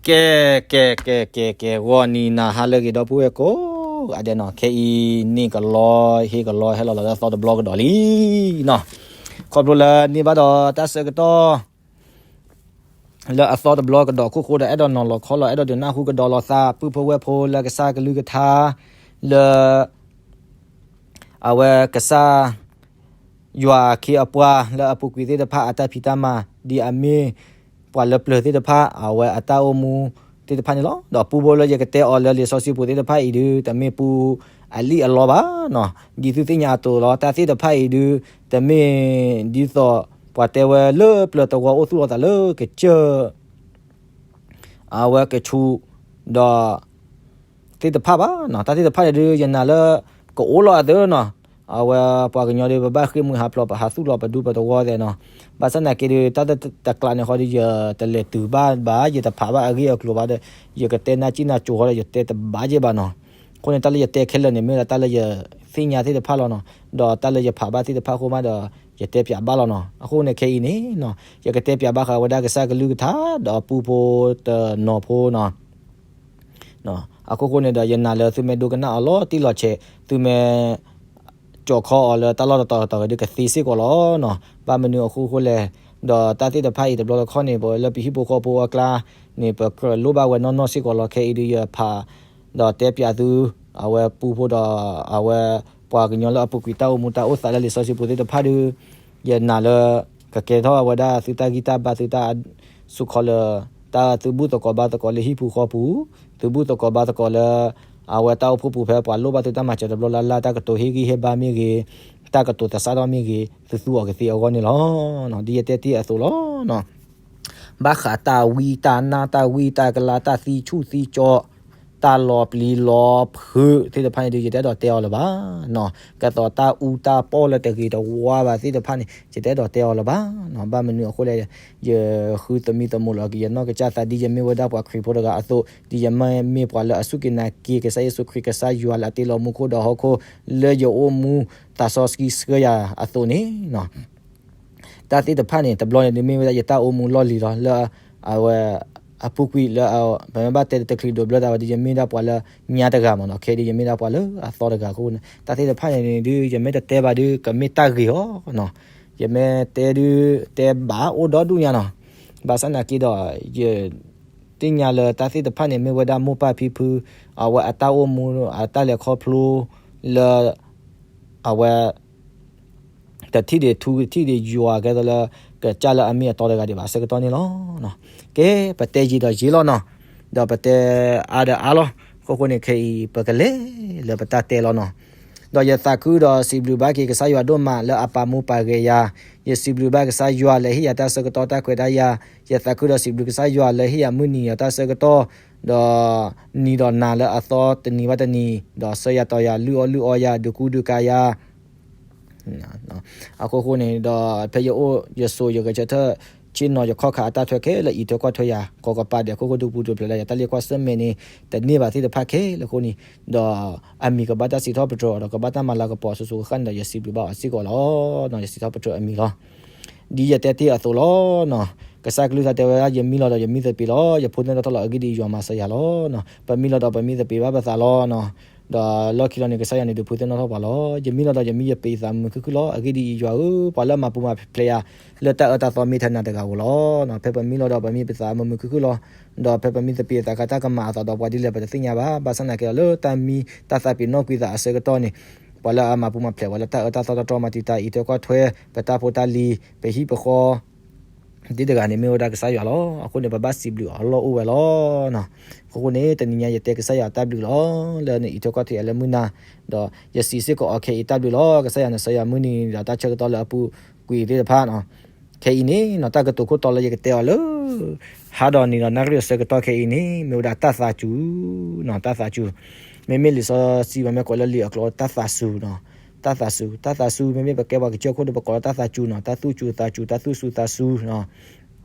ကဲ ကဲ ကဲ ကဲ ကဲ ဂီၤနံၤနၤဟါလၢအဂ့ၤ ဒီပုၢ်ဝဲၢ်ကိးဂၤဒဲးနီၤ, ခဲအံၤန့ၣ်ကလီ ဟ့ၣ်ကလီဟဲလီၤလီၤလၢအသီတဘျီကဒီးလံနီၤ. ခီဖျိလၢန့ၢ်ဘၣ်ဒီးတၢ်ဆၢကတီၢ် လၢအသီတဘျီကဒီးအခိၣ်ဃိဒီး အဲၣ်ဒိးနီၤလီၤခီလီၤ အဲၣ်ဒိးဒုးနၢ်ဟူကဒီးလိာ်သး ပုၢ်ဖိဝဲၢ်ဖိလၢကစၢ်ကလုၢ်ကထါ လၢ အဝဲကစၢ်ယွၤအခ့အပှၤလၢအပူၤကွံာ်သ့ၣ်တဖၣ်အတၢ်ဖံးတၢ်မၤ ဒ်အမ့ၢ်ပှၤလၢပျၢၤသ့ၣ်တဖၣ် အဝဲအတၢ်အိၣ်မူသ့ၣ်တဖၣ်န့ၣ်လီၤ. ဒီးပူဖိလၢယကတဲအီၤလၢလံာ်စီဆှံပူၤသ့ၣ်တဖၣ်အံၤဒုး တမ့ၢ်ပူအလံၣ်အလီဘၣ်နီၤ. ဒ်သုသ့ၣ်ညါအသိးလီၤ တၢ်သ့ၣ်တဖၣ်အံၤဒုး တမ့ၢ်ဒ်သိးပှၤတဲဝဲလၢပျၢၤတဝီအိၣ်သူၣ်လီၤသးလၢကစၢၢ် အဝဲကဆူး ဒီး သ့ၣ်တဖၣ်ဘၣ်နီၤ. တၢ်သ့ၣ်တဖၣ်န့ၣ်ဒုး ယနာ်လၢ ကအိၣ်လီၤအသးနီၤ. အဝဲပှၤကညီဒုး ပဘၣ်ဃ့ၢ်မှံဟးဖျိး ပဟးသူၣ်လီၤပဒူပတဝီသဲးနီၤ. ဘၣ်ဆၣ်သနာ်က့ဒုး တၢ်တကျးန့ၣ်ဃီဒုး ယတလဲၤတုၤဘၣ်ဘၣ် ယတဖးဘၣ်အဂ့ၢ်အကျိၤဘၣ်ဒီး ယကတဲနၢ်ကံၣ်နၢ်ကၠိဃီဒီး ယတဲတဘၣ်က့ဘၣ်နီၤ. အဃိန့ၣ် တၢ်လၢယတဲခဲလၢာ်န့ၣ် မ့ၢ်ဝဲဒၣ်တၢ်လၢယသ့ၣ်ညါသ့ၣ်တဖၣ်လီၤနီၤ. ဒီးတၢ်လၢယဖးဘၣ်သ့ၣ်တဖၣ်အဃိမးဒီး ယတဲပၠးဘၣ်လီၤနီၤ. အဃိန့ၣ်ခဲအံၤန့ၣ်နီၤ ယကတဲပၠးဘၣ်ဃးဝဲဒၣ်ကစၢ်ကလုၢ်ကထါ ဒီးပူဖိတနီၤဖိနီၤ. အခိၣ်ဃိန့ၣ်ဒီး ယနာ်လၢသုမ့ၢ်ဒိကနၣ်အီၤလီၤတံၢ်လီၤဆဲး သုမ့ၢ် ကၠီၣ်ခီအီၤလၢတၢ်လီၢ်တတီၤတတီၤဂ့ၤဒုး ကသ့စ့ၢ်ကီးလီၤနီၤ. ဘၣ်မနုၤအဃိဃိလဲၣ်, ဒီးတၢ်သ့ၣ်တဖၣ်အံၤတဘျီတခီၣ်န့ၣ် ပဝဲလၢပဟံၣ်ဖိဃီဖိအကျါန့ၣ် ပကြၢးလိၣ်ဘၣ်ဝဲနီၢ်နီၢ်စ့ၢ်ကီးလီၤ. ခဲအံၤဒုးယဖး ဒီးတဲပၠးသု အဝဲပူဖိဒီး အဝဲပှၤကညီလၢအပူၤကွံာ်တၢ်အိၣ်မူတၢ်အိၣ်သးလၢလံာ်စီဆှံပူၤသ့ၣ်တဖၣ်ဒုး ယနာ်လၢ ကကဲထီၣ်ဝဲဒၣ်သုတၢ်ဂံၢ်တၢ်ဘါ သုတၢ်စူးခီလၢ တၢ်သုဘူၣ်သကိးဘါသကိးလၢဟံၣ်ပူၤဃီပူၤ, သုဘူၣ်သကိးဘါသကိးလၢ အဝဲတၢ်အိၣ်ဖှိၣ်ပူၤဖဲပှၤလိၣ်ဘၣ်သုတၢ်မၤစၢၤတဘျီလၢ်လၢ် တၢ်ကတိၤဟ့ၣ်ဂံၢ်ဟ့ၣ်ဘါမ့ၢ်ဂ့ၤ, တၢ်ကတိၤသဆၣ်ထီၣ်မ့ၢ်ဂ့ၤ သုသူအီၤကသ့အဂီၢ်န့ၣ်လီၤ. ဒ်ယတဲတ့ၢ်အသိးလီၤ. ဘၣ်ဃးတၢ်ဝံတၢ်နါတၢ်ဝံတၢ်ကလၤ တၢ်သံဆူၣ်သံကၠီ တၢ်လီၤပျံၤလီၤဖုးသ့ၣ်တဖၣ်န့ၣ်ဒုး ယတအဲၣ်ဒိးတဲအီၤလၢၤဘၣ်. ကသိးတၢ်အူတၢ်ပီၣ်လၢတဂ့ၤတဝါဘၣ်သ့ၣ်တဖၣ်န့ၣ် ယတအဲၣ်ဒိးတဲအီၤလၢၤဘၣ်. ဘၣ်မနုၤအဃိလဲၣ်, ယဃုသမံသမိးလီၤက့ၤယနီၢ်ကစၢ်သး ဒ်ယမ့ၢ်ဝဲဒၣ်ပှၤခရံာ်ဖိတဂၤအသိး, ဒ်ယမ့ၢ်ပှၤလၢအစူၢ်က့ၤနာ်က့ၤ ကစၢ်ယ့ၣ်ၡူးခရံာ်ကစၢ်ယွၤလၢအတ့လီၤမူခိၣ်ဒီးဟီၣ်ခိၣ် လၢယအိၣ်မူသးစီဆှံဆှၢယၤအသိးန့ၣ် တၢ်သ့ၣ်တဖၣ်န့ၣ် တဘျီန့ၣ်ဒုးမ့ၢ်ဝဲဒၣ်ယတၢ်အိၣ်မူလီၢ်လံၤလီၤ. လၢ အဝဲ အပူၤကွံာ်လၢ ပမ့ၢ်ဘၣ်တဲတချုးဒိးဘျၢသးဝဲဒုး ယမ့ၢ်ဒၣ်ပှၤလၢညါတဂၤမးနီၤ, ခဲအံၤဒုး ယမ့ၢ်ဒၣ်ပှၤလၢအသီတဂၤအဃိန့ၣ် တၢ်သ့ၣ်တဖၣ်န့ၣ်ဒုး ယမ့ၢ်တတဲဘၣ်ဒုး ကမ့ၢ်တၢ်ဂ့ၤအီၤနီၤ. ယမ့ၢ်တဲဒုး တဲဘၣ်အိၣ်ဒီဒူၣ်ညါနီၤ. ဘၣ်ဆၣ်သနာ်က့ဒီး ယ သ့ၣ်ညါလၢတၢ်သ့ၣ်တဖၣ်န့ၣ် မ့ၢ်ဝဲဒၣ်မိၢ်ပၢ်ဖံဖု အဝဲအတၢ်အိၣ်မူ အတၢ်လဲၤခီဖျိ လၢ အဝဲ တထံၣ်ဒံးထူ တထံၣ်ဒံးယွၤ ကဲသိးလၢ ကစၢ်လၢအမ့ၢ်အတီတဂၤဒံးဘၣ်အဆၢကတီၢ်န့ၣ်လီၤ. ကဲ ပတဲယံာ်ဒီးယံာ်လီၤနီၤ, ဒီးပတဲအါဒီးအါလီၤ. အဃိဃိန့ၣ် ခဲအံၤ ပကလဲၤလၢပတၢ်တဲလီၤနီၤ. ဒီးယသးခုဒီးစံးဘျုးဘၣ်က့ၤကစၢ်ယွၤဒိၣ်မးလၢအပာ်မူပာ်ဂဲၤယၤ, ယစံးဘျုးဘၣ်ကစၢ်ယွၤလၢဟ့ၣ်ယၤတၢ်ဆၢကတီၢ်တၢ်ခွဲးတၢ်ယာ်, ယသးခုဒီးစံးဘျုးကစၢ်ယွၤလၢဟ့ၣ်ယၤမုၢ်နံၤဒီးတၢ်ဆၢကတီၢ်, ဒီးနံၤဒီးနၤလၢအသီတနံၤဘၣ်တနံၤ, ဒီးဆှၢယၤတီၤယၤ လုၢ်အီၣ်လုၢ်အီယၤ ဒုးကူဒုးကၤယၤ အဃိဃိန့ၣ်ဒီး ဖဲယအိၣ်ယဆိးယဂဲၤဆၢထၢၣ် ဆ့ၣ်နီၤယခီၣ်ခါအတၢ်ထွဲခဲလၢာ် အံးထွဲကွၢ်ထွဲယၤ ကိးကပၤဒဲးအခိၣ်ဃိဒုးပူၤဒုးဖျဲးလၢယတၢ်လ့ၣ်ကွၢ်ဆၢၣ်မဲာ်န့ၣ် တန့ၢ်ဘၣ်သ့ၣ်တဖၣ်ခဲလၢာ်အဃိန့ၣ်, ဒီးအမံၤကဘၣ်တၢ်စံးထီၣ်ပတြၢၤဒီးကဘၣ်တၢ်မၤလၤကပီၤအစိၤစိၤဃၣ်ဃၣ်န့ၣ်ဒီး ယစံးဘျုးဘၣ်အီၤစ့ၢ်ကီးလီၤ. ယစံးထီၣ်ပတြၢၤအမံၤလီၤ. ဒ်ယတဲတ့ၢ်အသိးလီၤ. ကစၢ်ကလုၢ်ကထါတဲဝဲဒၣ် ယမံလီၤဒီးယမံသပ့ၤလီၤ. ယဖိသၣ်နီၣ်ထီၣ်လီၤ အဂ့ၢ်ဒ်အံၤ ယွၤမၤစၢၤယၤလီၤ. ပမံလီၤဒီးပမံသပ့ၤဘၣ်ပသးလီၤ. ဒီးလီၢ်ခံလီၤန့ၣ် ကစၢ်ယွၤန့ၣ်ဒုးဖိသၣ်နီၣ်ထီၣ်ပှၤလီၤ. ယမံလီၤဒီးယမံယပ့ၤသးမုာ်မုာ်ခုၣ်ခုၣ်လီၤ. အဂ့ၢ်ဒ်အံၤ ယွၤဧၢ, ပှၤလၢအမၤပူၤမၤဖျဲးယၤ လၢတၢ်အၢတၢ်သီမ့ၢ်ထဲနၤတဂၤဧိၤလီၤ. ဖဲပမံလီၤဒီးပမံပသးမုာ်မုာ်ခုၣ်ခုၣ်လီၤ. ဒီးဖဲပမံသပ့ၤသးခါတၢ်ကမၤအသးဒီးပှၤဒ်လဲၣ်ပတသ့ၣ်ညါဘၣ်. ဘၣ်ဆၣ်သနာ်က့ဒီး လၢတၢ်မံတၢ်သးပ့ၤနီၣ်ကွံာ်သးအဆၢကတီၢ်န့ၣ် ပှၤလၢအမၤပူၤမၤဖျဲးပှၤလၢတၢ်အၢတၢ်သီတီတီမၤတံာ်တာ် အံးထွဲကွၢ်ထွဲ ပတၢ်ဖိတၢ်လံၤ ပဟံၣ်ပဃီ ဒ်တဂၤန့ၣ်မ့ၢ်ဝဲဒၣ်ကစၢ်ယွၤလီၤ. အဃိန့ၣ် ပဘၣ်စံးဘျုးအီၤလီၢ်အိၣ်ဝဲလီၤ. အဃိဃိန့ၣ် တနံၤညါယတဲကစၢ်ယွၤတၢ်ဘျုးလီၤ. လၢနအံးထွဲကွၢ်ထွဲယၤလၢမုၢ်နၤ, ဒီးယစံးစ့ၢ်ကီးအီၤခဲအံၤတၢ်ဘျုးလီၤ. ကစၢ်ယွၤန့ၣ်ဆှၢယၤမုၢ်နံၤဒီးတၢ်ဆၢကတီၢ်လၢအပူၤကွံာ်သ့ၣ်တဖၣ် ခဲအံၤန့ၣ်နီၤ တၢ်ကတိၤခိၣ်တီလၢယကတဲအီၤလၢ ဟါဒီးနံၤဒီးနၣ်ရံၣ်အဆၢကတီၢ်ခဲအံၤန့ၣ် မ့ၢ်ဝဲဒၣ်တၢ်သးစူၤနီၤ, တၢ်သးစူၤ. မ့မ့ၢ်လံာ်စီဆှံပမ့ၢ်ကိးလၢလံာ်အကျိာ် တၢ်သးစူၤနီၤ, တၢ်သးစူၤ, တၢ်သးစူၤ မ့မ့ၢ်ပကဲပှၤကစၢၢ်ခိၣ်ဒီး ပကိးလၢတၢ်သးစူၤနီၤ, တၢ်သူၣ်စူၤသးစူၤ, တၢ်သူၣ်စူၤသးစူၤနီၤ,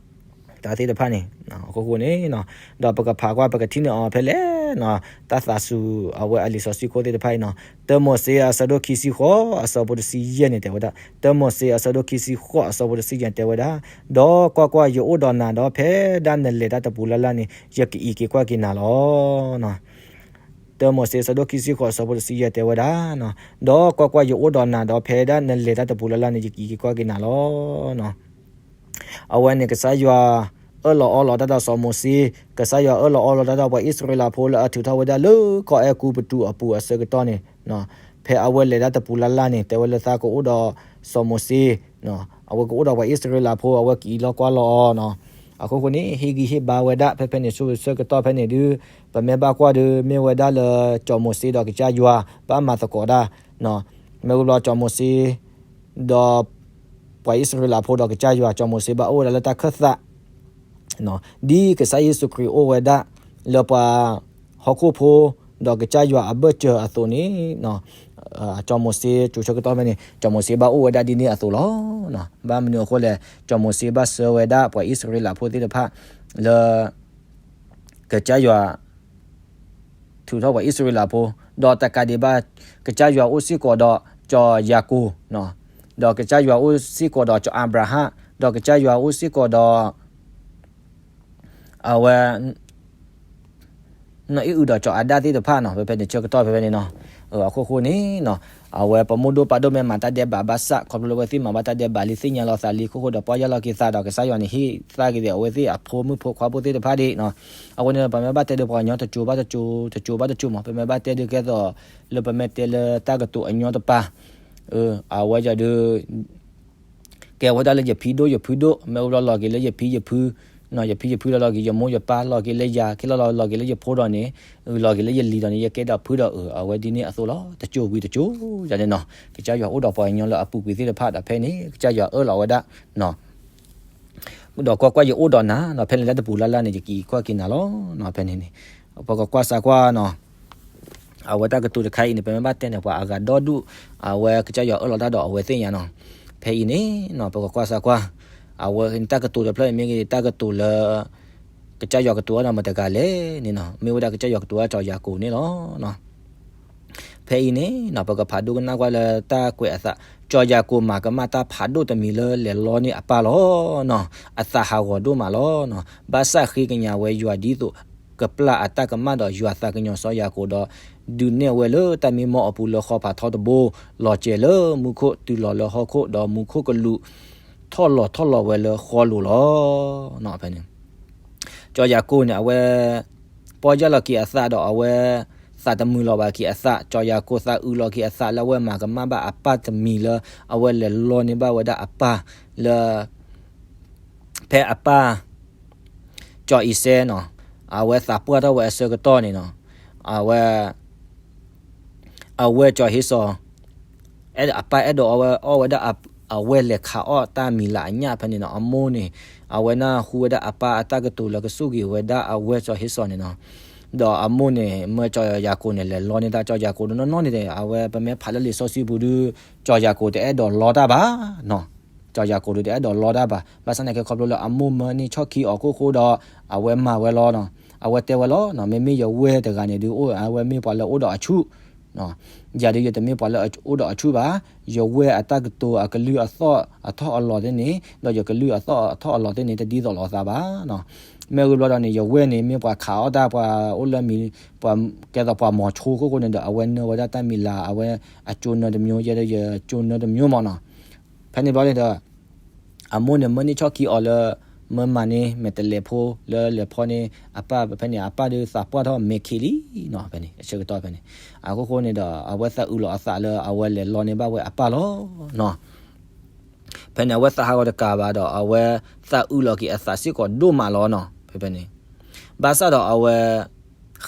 တၢ်သ့ၣ်တဖၣ်န့ၣ် အဃိဃိန့ၣ်နီၤ, ဒီးပကဖးကွၢ် ပကထံၣ်န့ၢ်အီၤဖဲလဲၣ် တၢ်သးစူၤအဝဲအလံာ်စီဆှံခိၣ်သ့ၣ်တဖၣ်အံၤနီၤ, တၢမိၤၡ့အဆၢဒိၣ်ခံဆံဃိးအဆၢဖိတဆံယဲၢ်န့ၣ်တဲဝဲဒၣ်, တၢမိၤၡ့အဆၢဒိၣ်ခံဆံဃိးအဆၢဖိတဆံယဲၢ်တဲဝဲဒၣ်, ဒီးကွၢ်ကွၢ်, ယအိၣ်ဒီးနၤ, ဒီးဖဲဒၣ်နလဲၤတၢ်တပူၤလၢ်လၢ်န့ၣ် ယကအံးက့ၤကွၢ်က့ၤနၤလီၤ. တၢမိၤၡ့အဆၢဒိၣ်ခံဆံဃိးအဆၢဖိတဆံယဲၢ်တဲဝဲဒၣ်, ဒီးကွၢ်ကွၢ်, ယအိၣ်ဒီးနၤ, ဒီးဖဲဒၣ်နလဲၤတၢ်တပူၤလၢ်လၢ်န့ၣ် ယကအံးက့ၤကွၢ်က့ၤနၤလီၤ. အဝဲန့ၣ်ကစၢ်ယွၤအၢၣ်လီၤအီလီၤတၢ်ဒီးစီၤမိၤၡ့, ကစၢ်ယွၤအၢၣ်လီၤအီလီၤတၢ်ဒီးပှၤအံၣ်စရ့လးဖိလၢအထုးထီၣ်ဝဲဒၣ်လၢကီၢ်အဲၤကူပတူးအပူၤအဆၢကတီၢ်န့ၣ်, ဖဲအဝဲလဲၤတၢ်တပူၤလၢ်လၢ်န့ၣ် တဲဝဲလၢသးကအိၣ်ဒီးစီၤမိၤၡ့, အဝဲကအိၣ်ဒီးပှၤအံၣ်စရ့လးဖိ အဝဲကအံးလီၤကွၢ်လီၤအီၤနီၤ. အခိၣ်ဃိန့ၣ် ဟ့ၣ်ဂံၢ်ဟ့ၣ်ဘါဝဲဒၣ် ဖဲဖဲန့ၣ်ဆၢကတီၢ်ဖဲန့ၣ်ဒုး ပမ့ၢ်ဘၣ်ကွၢ်ဒုး မ့ၢ်ဝဲဒၣ်လၢစီၤမိၤၡ့ဒီးကစၢ်ယွၤ ဘၣ်မၤသကိးတၢ်, မ့ၢ်ဝံၤဘျီစီၤမိၤၡ့ ဒီးပှၤအံၣ်စရ့လးဖိဒီးကစၢ်ယွၤ, စီၤမိၤၡ့ဘၣ်အိၣ်ဝဲဒၣ်လၢတၢ်ခၢၣ်သး ဒ်ကစၢ်ယ့ၣ်ၡူးခရံာ်အိၣ်ဝဲဒၣ်လၢပှၤဟီၣ်ခိၣ်ဖိ ဒီးကစၢ်ယွၤအဘၢၣ်စၢၤအသိးန့ၣ်, စီၤမိၤၡ့ တုၤဆၢကတီၢ်ဖဲန့ၣ် စီၤမိၤၡ့ဘၣ်အိၣ်ဝဲဒၣ်ဒ်န့ၣ်အသိးလီၤ. ဘၣ်မနုၤအဃိလဲၣ်, စီၤမိၤၡ့ဘၣ်ဆှၢဝဲဒၣ်ပှၤအံၣ်စရ့လးဖိသ့ၣ်တဖၣ်လၢ ကစၢ်ယွၤ ထုးထီၣ်ပှၤအံၣ်စရ့လးဖိ, ဒီးတကးဒံးဘၣ် ကစၢ်ယွၤအိၣ်စ့ၢ်ကီးဒီးစီၤယၤကိာ်, ဒီးကစၢ်ယွၤအိၣ်စ့ၢ်ကီးဒီးစီၤအၤဘြၤဟၣ်, ဒီးကစၢ်ယွၤအိၣ်စ့ၢ်ကီးဒီး အဝဲ နီၢ်အံၣ်အုဒီးစီၤအၤဒၣ်သ့ၣ်တဖၣ်နီၤ, ဖဲဖဲန့ၣ်ဆၢကတီၢ်ဖဲဖဲန့ၣ်နီၤ. အခိၣ်ဃိန့ၣ်နီၤ, အဝဲပမိၢ်ဒိၣ်ပၢ်ဒိၣ်မ့ၢ်မၤတၢ်ဒဲးဘးဘၣ်ဆၣ် ခီဖျိလၢအဝဲသ့ၣ်မၤဘၣ်တၢ်ဒဲးဘးလံ သ့ၣ်ညါလီၤသးလံအခိၣ်ဃိဒီး ပီၢ်ယၢ်လီၤက့ၤသးဒီး ကစၢ်ယွၤန့ၣ်ဟ့ၣ်သါက့ၤဒီး အဝဲသ့ၣ်အဖိမုၣ်ဖိခွါဖိသ့ၣ်တဖၣ်ဒၣ်နီၤ. အဃိန့ၣ် ပမ့ၢ်ဘၣ်တဲဒီးပှၤကညီတစိၤဘၣ်တစိၤ တစိၤဘၣ်တစိၤမး, ပမ့ၢ်ဘၣ်တဲဒုးကဲသိး လၢပမ့ၢ်တဲလၢတၢ်ကတိၤအညီတပၤ အဝဲဒၣ်ဒုး ကဲဝဲဒၣ်လၢယဖံဒိၣ်ယဖုဒိၣ်, မ့ၢ်ဝံၤဘျီလီၤက့ၤလၢယဖံယဖု, ယဖံယဖုလီၤလီၤက့ၤယမိၢ်ယပၢ် လီၤက့ၤလၢယၤ ခဲလၢာ်လီၤက့ၤလၢယဖိဒီးန့ၣ်, လီၤက့ၤလၢယလံၤဒီးန့ၣ် ယကဲဒီးဖုဒီးအၢ အဝဲဒ်န့ၣ်အသိးလီၤ. တစိၤဝံၤတစိၤယၤန့ၣ်နီၤ, ကစၢ်ယွၤအိၣ်ဒီးပှၤကညီလၢအပူၤကွံာ်သ့ၣ်တဖၣ်ဒီးဖဲန့ၣ် ကစၢ်ယွၤအၢၣ်လီၤဝဲဒၣ် ဒီးကွၢ်ကွၢ်, ယအိၣ်ဒီးနၤ, ဒီးဖဲနလဲၤတၢ်တပူၤလၢ်လၢ်န့ၣ် ယကအံးကွၢ်က့ၤနၤလီၤ. ဖဲန့ၣ်န့ၣ် ပကကွၢ်စၢ်ကွၢ်နီၤ, အဝဲတၢ်ကတိၤတခါအံၤန့ၣ် ပမ့ၢ်ဘၣ်တဲန့ၣ် ပှၤအဂၤဒီဒူၣ် အဝဲကစၢ်ယွၤအၢၣ်လီၤတၢ်ဒီးအဝဲသ့ၣ်ညါနီၤ. ဖဲအံၤန့ၣ်နီၤ ပကကွၢ်စၢ်ကွၢ်, အဝဲတၢ်ကတိၤတဖျၢၣ်န့ၣ်မ့ၢ်ဂ့ၤ တၢ်ကတိၤလၢ ကစၢ်ယွၤကတိၤအီၤဒီးမတၤတဂၤလဲၣ်န့ၣ်နီၤ, မ့ၢ်ဝဲဒၣ်ကစၢ်ယွၤကတိၤအီၤစီၤယၤကိာ်န့ၣ်လီၤ. ဖဲအံၤန့ၣ်နီၤ ပကဖးဒိကနၣ်ကွၢ်လၢတၢ်ကွဲးအသး, စီၤယၤကိာ်မၤကမၣ်တၢ်ဖးဒိၣ်တမံၤလၢလဲၤလီန့ၢ်အပၢ်လီၤ. အသးဟးဂီၤဒိၣ်မးလီၤ. ဘၣ်ဆၣ်ဃ့ကညးဝဲယွၤဒ်သိး ကပျၢ်အတၢ်ကမၣ်ဒီး ယွၤသးကညီၤစီၤယၤကိာ်ဒီး ဒုးနဲၣ်ဝဲလၢတၢ်မံမီၢ်အပူၤလၢဃီဖးထီတဘိ လီၤစဲၤလၢမူခိၣ်တုၤလီၤလၢဟီၣ်ခိၣ် ဒီးမူခိၣ်ကလူးထီၣ်လီၤထီၣ်လီၤဝဲလၢဃီလိၤလီၤ. ဖဲန့ၣ် စီၤယၤကိာ်န့ၣ် အဝဲ ပီၢ်ယၢ်လီၤက့ၤအသးဒီးအဝဲ သးတမုာ်လီၤဘၣ်က့ၤအသး, စီၤယၤကိာ်သးအုးလီၤက့ၤအသးလၢအဝဲမၤကမၣ်ဘၣ်အပၢ်တမံၤလၢ အဝဲလဲၤလီန့ၢ်ဘၣ်ဝဲဒၣ်အပၢ်လၢ ဖဲအပၢ် စီၤအံၤစဲနီၤ အဝဲသးပှၢ်ထီၣ်ဝဲအဆၢကတီၢ်န့ၣ်နီၤ အဝဲ အဝဲစီၤဟ့စီၤ အပၢ်အဲၣ်ဒိးအီဝဲဒၣ် အဝဲလဲၤခးအီၣ်တၢ်မံၤလၤအညၣ်ဖဲန့ၣ်နီၤ အမိၢ်န့ၣ် အဝဲနၢ်ဟူဝဲဒၣ်အပၢ်အတၢ်ကတိၤလၢကစူၢ်က့ၤဝဲဒၣ်အဝဲစီၤဟ့စီၤန့ၣ်နီၤ ဒီးအမိၢ်န့ၣ် မၢစီၤယၤကိာ်န့ၣ် လဲၤလီန့ၢ်တၢ် စီၤယၤကိာ်နီၢ်နီၢ်န့ၣ် အဝဲပမ့ၢ်ဖးလၢလံာ်စီဆှံပူၤဒုး စီၤယၤကိာ်တအဲၣ်ဒိးလီတၢ်ဘၣ်နီၤ စီၤယၤကိာ်ဒုးတအဲၣ်ဒိးလီတၢ်ဘၣ် ဘၣ်ဆၣ်သနာ်က့ခီဖျိလၢအမိၢ်မၢန့ၢ်ဆီၣ်ခံအီၤခိၣ်ဃိဒီး အဝဲမၤဝဲလီၤနီၤ အဝဲတဲဝဲလီၤနီၤ မ့မ့ၢ်ယဝဲၢ်တဂၤန့ၣ်ဒုး အိၣ် အဝဲမ့ၢ်ပှၤလၢအအိၣ်ဒီးအဆူၣ် ယၤဒုးယတမ့ၢ်ပှၤလၢအအိၣ်ဒီးအဆူၣ်ဘၣ် ယဝဲၢ်အတၢ်ကတိၤအကလုၢ်အသီၣ်အထီၣ်အလီၤသ့ၣ်န့ၣ် ဒီးယကလုၢ်အသီၣ်အထီၣ်အလီၤသ့ၣ်န့ၣ် တဒ်သိးလိာ်သးဘၣ်နီၤ မ့ၢ်ဝံၤဘျီဒီးန့ၣ် ယဝဲၢ်န့ၣ် မ့ၢ်ပှၤခးအီၣ်တၢ်ပှၤအိၣ်လၢမံၤ ပှၤကဲသိးပှၤမီၤဆိခိၣ်ဃိန့ၣ်ဒီး အဝဲနၢဝဲဒၣ်တၢ်မံၤလၤ အဝဲအကၠိနၢတမျိုး ယဲဒီးယကၠိနၢတမျိုးမးနီၤ ဖဲန့ၣ်ဘျီန့ၣ်ဒီး အမိၢ်န့ၣ် မၢန့ၢ်ဆီၣ်ခံအီၤလၢ မၢမၤန့ၢ် မဲာ်တဲးလဲးဖိလၢလဲၤဖီန့ၢ်အပၢ် ဖဲန့ၣ် အပၢ်ဒုးသးပှၢ်ထီၣ်မဲာ်ခံးလံနီၤ ဖဲန့ၣ် အဆၢကတီၢ်ဖဲန့ၣ် အခိၣ်ဃိန့ၣ်ဒီး အဝဲသးအုးလီၤအသးလၢ အဝဲလဲၤလီန့ၢ်ဘၣ်ဝဲအပၢ်လီၤနီၤ ဖဲန့ၣ် အဝဲသးဟးဂီၤတကးဘၣ်ဒီး အဝဲသးအုးလီၤက့ၤအသးစ့ၢ်ကီးဒိၣ်မးလီၤနီၤ ဖဲဖဲန့ၣ် ဘၣ်ဆၣ်ဒီးအဝဲ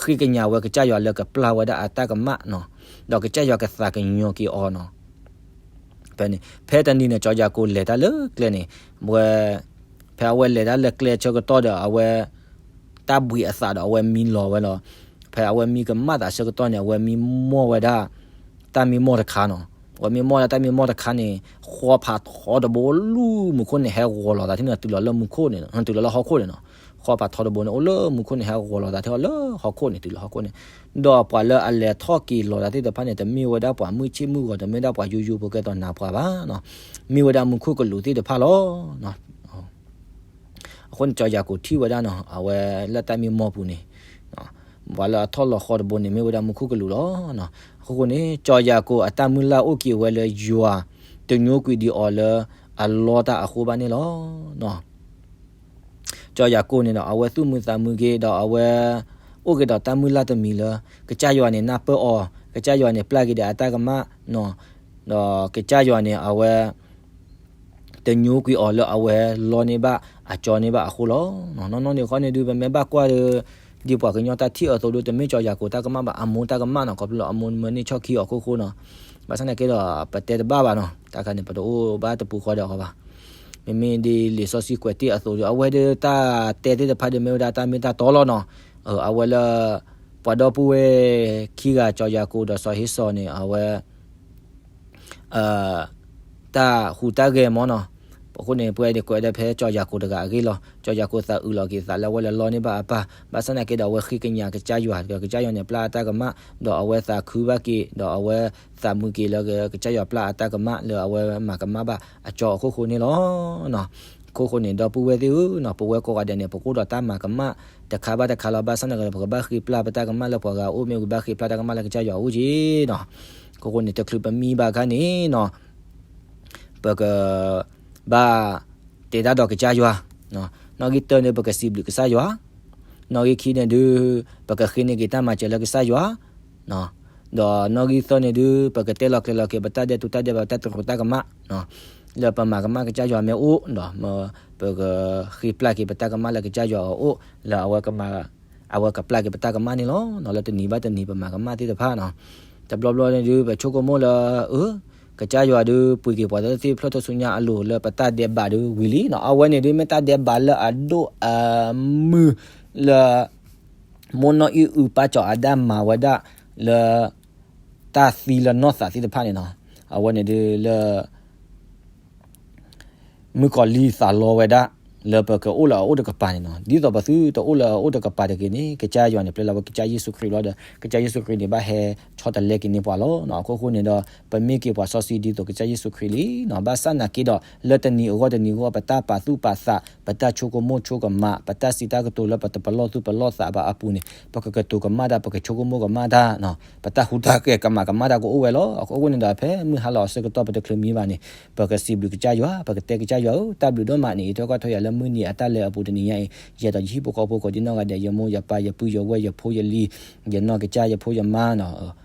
ဃ့ကညးဝဲကစၢ်ယွၤလၢကပျၢ်ဝဲဒၣ်အတၢ်ကမၣ်နီၤ ဒီးကစၢ်ယွၤကသးကညီၤက့ၤအီၤနီၤ ဖဲန့ၣ် ဖဲတနံၤန့ၣ် စီၤယၤကိာ်လဲၤတၢ်လၢကျဲန့ၣ် ဝဲ ဖဲအဝဲလဲၤတၢ်လၢကျဲဆၢကတီၢ်ဒီး အဝဲ တၢ်ဘှံးအသးဒီးအဝဲမံလီၤဝဲလီၤ. ဖဲအဝဲမံကမၣ်သးဆၢကတီၢ်န့ၣ် အဝဲမံမီၢ်ဝဲဒၣ် တၢ်မံမီၢ်တခါနီၤ. အဝဲမံမီၢ်ဝဲဒၣ်တၢ်မံမီၢ်တခါန့ၣ် ဃီဖးထီတဘိလူၢ်မူခိၣ်န့ၣ် ဟဲဂီၤလီၤသးထံၣ်န့ၣ် တုၤလီၤလၢမူခိၣ်န့ၣ် တုၤလီၤလၢဟီၣ်ခိၣ်န့ၣ်နီၤ. ဟီၣ်ဖးထီတဘိန့ၣ် အိၣ်လၢမူခိၣ်န့ၣ် ဟဲဂီၤလီၤသးထဲအီၤလၢဟီၣ်ခိၣ်န့ၣ် တုၤလၢဟီၣ်ခိၣ်န့ၣ်, ဒီးပှၤလၢအလဲၤထီၣ်က့ၤလီၤသးသ့ၣ်တဖၣ်န့ၣ် တမ့ၢ်ဝဲဒၣ်ပှၤမုၢ်ဆ့ၣ်မုၢ်ဂီၤ တမ့ၢ်ဒၣ်ပှၤယိယိဖိကဲသိးနးပှၤဘၣ်, မ့ၢ်ဝဲဒၣ်မူခိၣ်ကလူးသ့ၣ်တဖၣ်လီၤ. အဃိန့ၣ် စီၤယၤကိာ်ထံၣ်ဝဲဒၣ်နီၤ အဝဲလၢတၢ်မံမီၢ်ပူၤန့ၣ်, ပှၤလၢအထီၣ်လီၤဃီတဘိန့ၣ် မ့ၢ်ဝဲဒၣ်မူခိၣ်ကလူးလီၤ. အဃိဃိန့ၣ် စီၤယၤကိာ်အတၢ်မုၢ်လၢ်အိၣ်က့ၤဝဲလၢယွၤ တညိကွံာ်ဒံးအီၤလၢအလီတၢ်အဃိဘၣ်န့ၣ်လီၤ. စီၤယၤကိာ်န့ၣ်ဒီး အဝဲသူၣ်မုာ်သးမုာ်က့ၤ ဒီးအဝဲ အိၣ်က့ၤဒီးတၢ်မုၢ်လၢ်တမံၤလၢ ကစၢ်ယွၤန့ၣ် နၢ်ပၢၢ်အီၤ, ကစၢ်ယွၤန့ၣ် ပျၢ်က့ၤဒီးအတၢ်ကမၣ်နီၤ, ဒီးကစၢ်ယွၤန့ၣ် အဝဲ တညိကွံာ်အီၤလၢအဝဲလီန့ၢ်ဘၣ်အကၠီန့ၢ်ဘၣ်အဃိလီၤ. နီၢ်နီၢ်န့ၣ်ဃီန့ၣ်ဒုး ပမ့ၢ်ဘၣ်ကွၢ်ဒီး ဒ်ပှၤကညီတၢ်ထံၣ်အသိးဒီး တမ့ၢ်စီၤယၤကိာ်တၢ်ကမၣ်ဘၣ် အမိၢ်တၢ်ကမၣ်နီၤ, ခီဖျိလၢအမိၢ်မၢန့ၢ်ဆီၣ်ခံအီၤအဃိဃိနီၤ. ဘၣ်ဆၣ်သနာ်က့ဒီး ပတဲတဘၣ်ဘၣ်နီၤ, တၢ်ခါန့ၣ် ပတအိၣ်ဘၣ်တပူၤဃီဒီးအီၤဘၣ်. မ့မ့ၢ်ဒ်လံာ်စီဆှံကွဲးတ့ၢ်အသိးဒီး အဝဲဒၣ်တၢ်တဲသ့ၣ်တဖၣ်ဒီး မ့ၢ်ဝဲဒၣ်တၢ်မ့ၢ်တၢ်တီလီၤနီၤ. အဝဲလၢ ပှၤဒီပုၢ်ဝဲၢ်ခံဂၤ စီၤယၤကိာ်ဒီးစီၤဟ့စီၤန့ၣ် အဝဲ တၢ်ဟူးတၢ်ဂဲၤမၢ်နီၤ. အဃိန့ၣ် ပဝဲန့ၣ်ကွဲးဒၣ်ဖဲစီၤယၤကိာ်တဂၤအဂ့ၢ်လီၤ. စီၤယၤကိာ်သးအုးလီၤက့ၤသးလၢအဝဲလဲၤလီန့ၢ်ဘၣ်အပၢ်, ဘၣ်ဆၣ်သနာ်က့ဒီး အဝဲဃ့ကညးကစၢ်ယွၤ, ကစၢ်ယွၤန့ၣ် ပျၢ်အတၢ်ကမၣ်, ဒီးအဝဲသးခုဘၣ်က့ၤ, ဒီးအဝဲသးမုာ်က့ၤလၢကစၢ်ယွၤပျၢ်အတၢ်ကမၣ်လၢအဝဲမၤကမၣ်ဘၣ်အကၠီအဃိဃိန့ၣ်လီၤ. အဃိဃိန့ၣ် ဒီပုၢ်ဝဲၢ်သ့ၣ်ဧၢ, ပဝဲကိးဂၤဒဲးန့ၣ် ပကအိၣ်ဒီးတၢ်မၤကမၣ်တခါဘၣ်တခါလီၤ. ဘၣ်ဆၣ်သနာ်က့ဒီး ပကဘၣ်ဃ့ပျၢ်ပတၢ်ကမၣ်လၢပှၤဂၤအအိၣ် မ့ၢ်ပကဘၣ်ဃ့ပျၢ်တၢ်ကမၣ်လၢကစၢ်ယွၤအအိၣ်က့ၤနီၤ. အဃိဃိန့ၣ် တချုးပမံဘၣ်အခါန့ၣ်နီၤ ပကဘၣ်တဲတၢ်ဒီးကစၢ်ယွၤ, နီၣ်ဂံၢ်တၢန့ၣ် ပကစံးဘျုးကစၢ်ယွၤ, နီၣ်ဂံၢ်ခံန့ၣ်ဒုး ပကဃ့န့ၢ်က့ၤတၢ်မၤစၢၤလၢကစၢ်ယွၤ, ဒီးနီၣ်ဂံၢ်သၢန့ၣ်ဒုး ပကတဲလီၤကျဲၤလီၤက့ၤ ပတၢ်ဒဲးတူၢ်တၢ်ဒဲးဘး ပတၢ်တရူးတၢ်ကမၣ်, လၢပမၤကမၣ်ကစၢ်ယွၤမ့ၢ်အိၣ်ဒီး ပကဃ့ပျၢ်က့ၤပတၢ်ကမၣ်လၢကစၢ်ယွၤအအိၣ် လၢအဝဲကမၤ အဝဲကပျၢ်က့ၤပတၢ်ကမၣ်န့ၣ်လီၤ. လၢတနံၤဘၣ်တနံၤပမၤကမၣ်သ့ၣ်တဖၣ်နီၤ, တဘျီဘျီန့ၣ်ဒုး ပဆိကမိၣ်လၢ အၢ ကစၢ်ယွၤဒုး ပှ့ၤက့ၤပှၤသ့ၣ်တဖၣ်ဖျၢၣ်ထီၣ်ဆူညါအလိၤလၢပတၢ်ဒဲးဘးဒုးဝံၤလံနီၤ. အဝဲန့ၣ်ဒုး မ့ၢ်တၢ်ဒဲးဘးလၢအဒိၣ်အမုၢ်လၢ မိၢ်နီၢ်အံၣ်အုၣ်ပၢ်စီၤအၤဒၣ်မၤဝဲဒၣ်လၢ တၢ်သံလၢနီၢ်သးသ့ၣ်တဖၣ်န့ၣ်နီၤ. အဝဲန့ၣ်ဒုးလၢ မုၣ်ကီၤလံၢ်သးလီဝဲဒၣ် လၢပကအိၣ်လၢအအိၣ်တကပၤန့ၣ်နီၤ. ဒ်သိးပသုတအိၣ်လၢအအိၣ်တကပၤတဂ့ၤန့ၣ် ကစၢ်ယွၤန့ၣ် ပျဲလၢအဝဲကစၢ်ယ့ၣ်ၡူးခရံာ်လီၤဒီး ကစၢ်ယ့ၣ်ၡူးခရံာ်န့ၣ် ဘၣ်ဟဲဆီတလဲက့ၤန့ၢ်ပှၤလီၤ. အခိၣ်ဃိန့ၣ်ဒီး ပမ့ၢ်က့ၤပှၤစီဆှံဒ်သိးကစၢ်ယ့ၣ်ၡူးခရံာ်လံနီၤ. ဘၣ်ဆၣ်သနာ်က့ဒီး လၢတနံၤအဂီၢ်တနံၤအဂီၢ် ပတၢ်ပာ်သူၣ်ပာ်သး ပတၢ်ဆိကမိၣ်ဆိကမး ပတၢ်စံးတၢ်ကတိၤလၢပတပလီၢ်သူၣ်ပလီၢ်သးဘၣ်အပူၤန့ၣ် ပကကတိၤကမၣ်တၢ် ပကဆိကမိၣ်ကမၣ်တၢ်နီၤ. ပတၢ်ဟူးတၢ်ဂဲၤကမၤကမၣ်တၢ်ကအိၣ်ဝဲလီၤ. အခိၣ်ဃိန့ၣ်ဒီး ဖဲမုၢ်ဟါလီၤအဆၢကတီၢ် ပတချုးမံဘၣ်န့ၣ် ပကစံးဘျုးကစၢ်ယွၤ ပကတဲကစၢ်ယွၤဧၢ တၢ်ဘျုးဒိၣ်မးန့ၣ် အံးထွဲကွၢ်ထွဲယၤလၢမုၢ်နံၤအတၢ်လဲၤအပူၤတနံၤညါအံၤ ယဲဒီးယဟံၣ်ဖိဃီဖိကိးဒံနီၢ်ဂၤဒဲး ယမိၢ်ယပၢ် ယပုၢ်ယဝဲၢ် ယဖိယလံၤ ယနီၢ်ကစၢ် ယဖိယမါနီၤ.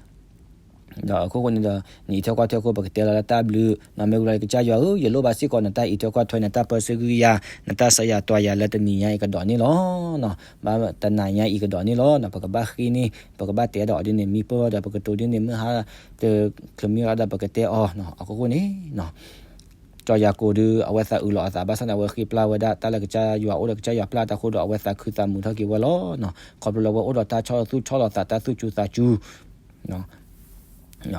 ဒီးအခိၣ်ဃိန့ၣ်ဒီး နံၤအံးထွဲကွၢ်ထွဲအဃိ ပကတဲလီၤလၢတၢ်ဘျုးနီၤ. မ့ၢ်ဝံၤလီၤကစၢ်ယွၤဧၢ ယလိၣ်ဘၣ်စ့ၢ်ကီးနတၢ်အံးထွဲကွၢ်ထွဲ နတၢ်ပၢဆှၢကဟုကယာ် နတၢ်ဆါယၤတွၤယၤလၢတနံၤညါအံၤကဒီးန့ၣ်လီၤ. ဘၣ်တနၤညါအံၤကဒီးန့ၣ်လီၤ. ပကဘၣ်ဃ့န့ၢ် ပကဘၣ်တဲဒီးအီၤဒ်န့ၣ် မံပၢၢ်ဒီးပကတိၤဒ်န့ၣ် မုၢ်ဟါတချုးမံရၤဒီးပကတဲအီၤနီၤ. အခိၣ်ဃိန့ၣ် စီၤယၤကိာ်ဒုး အဝဲသးအုးလီၤအသး ဘၣ်ဆၣ်န့ၣ် အဝဲဃ့ပျၢ်ဝဲဒၣ် တၢ်လၢကစၢ်ယွၤအိၣ်ဒီး ကစၢ်ယွၤပျၢ်တၢ်အဃိဒီး အဝဲသးခုသးမုာ်ထီၣ်က့ၤဝဲလီၤ. ခီဖျိလၢအဝဲအိၣ်ဒီးတၢ်ဆီၣ်လီၤသူၣ်ဆီၣ်လီၤသး တၢ်သူၣ်စူၤသးစူၤ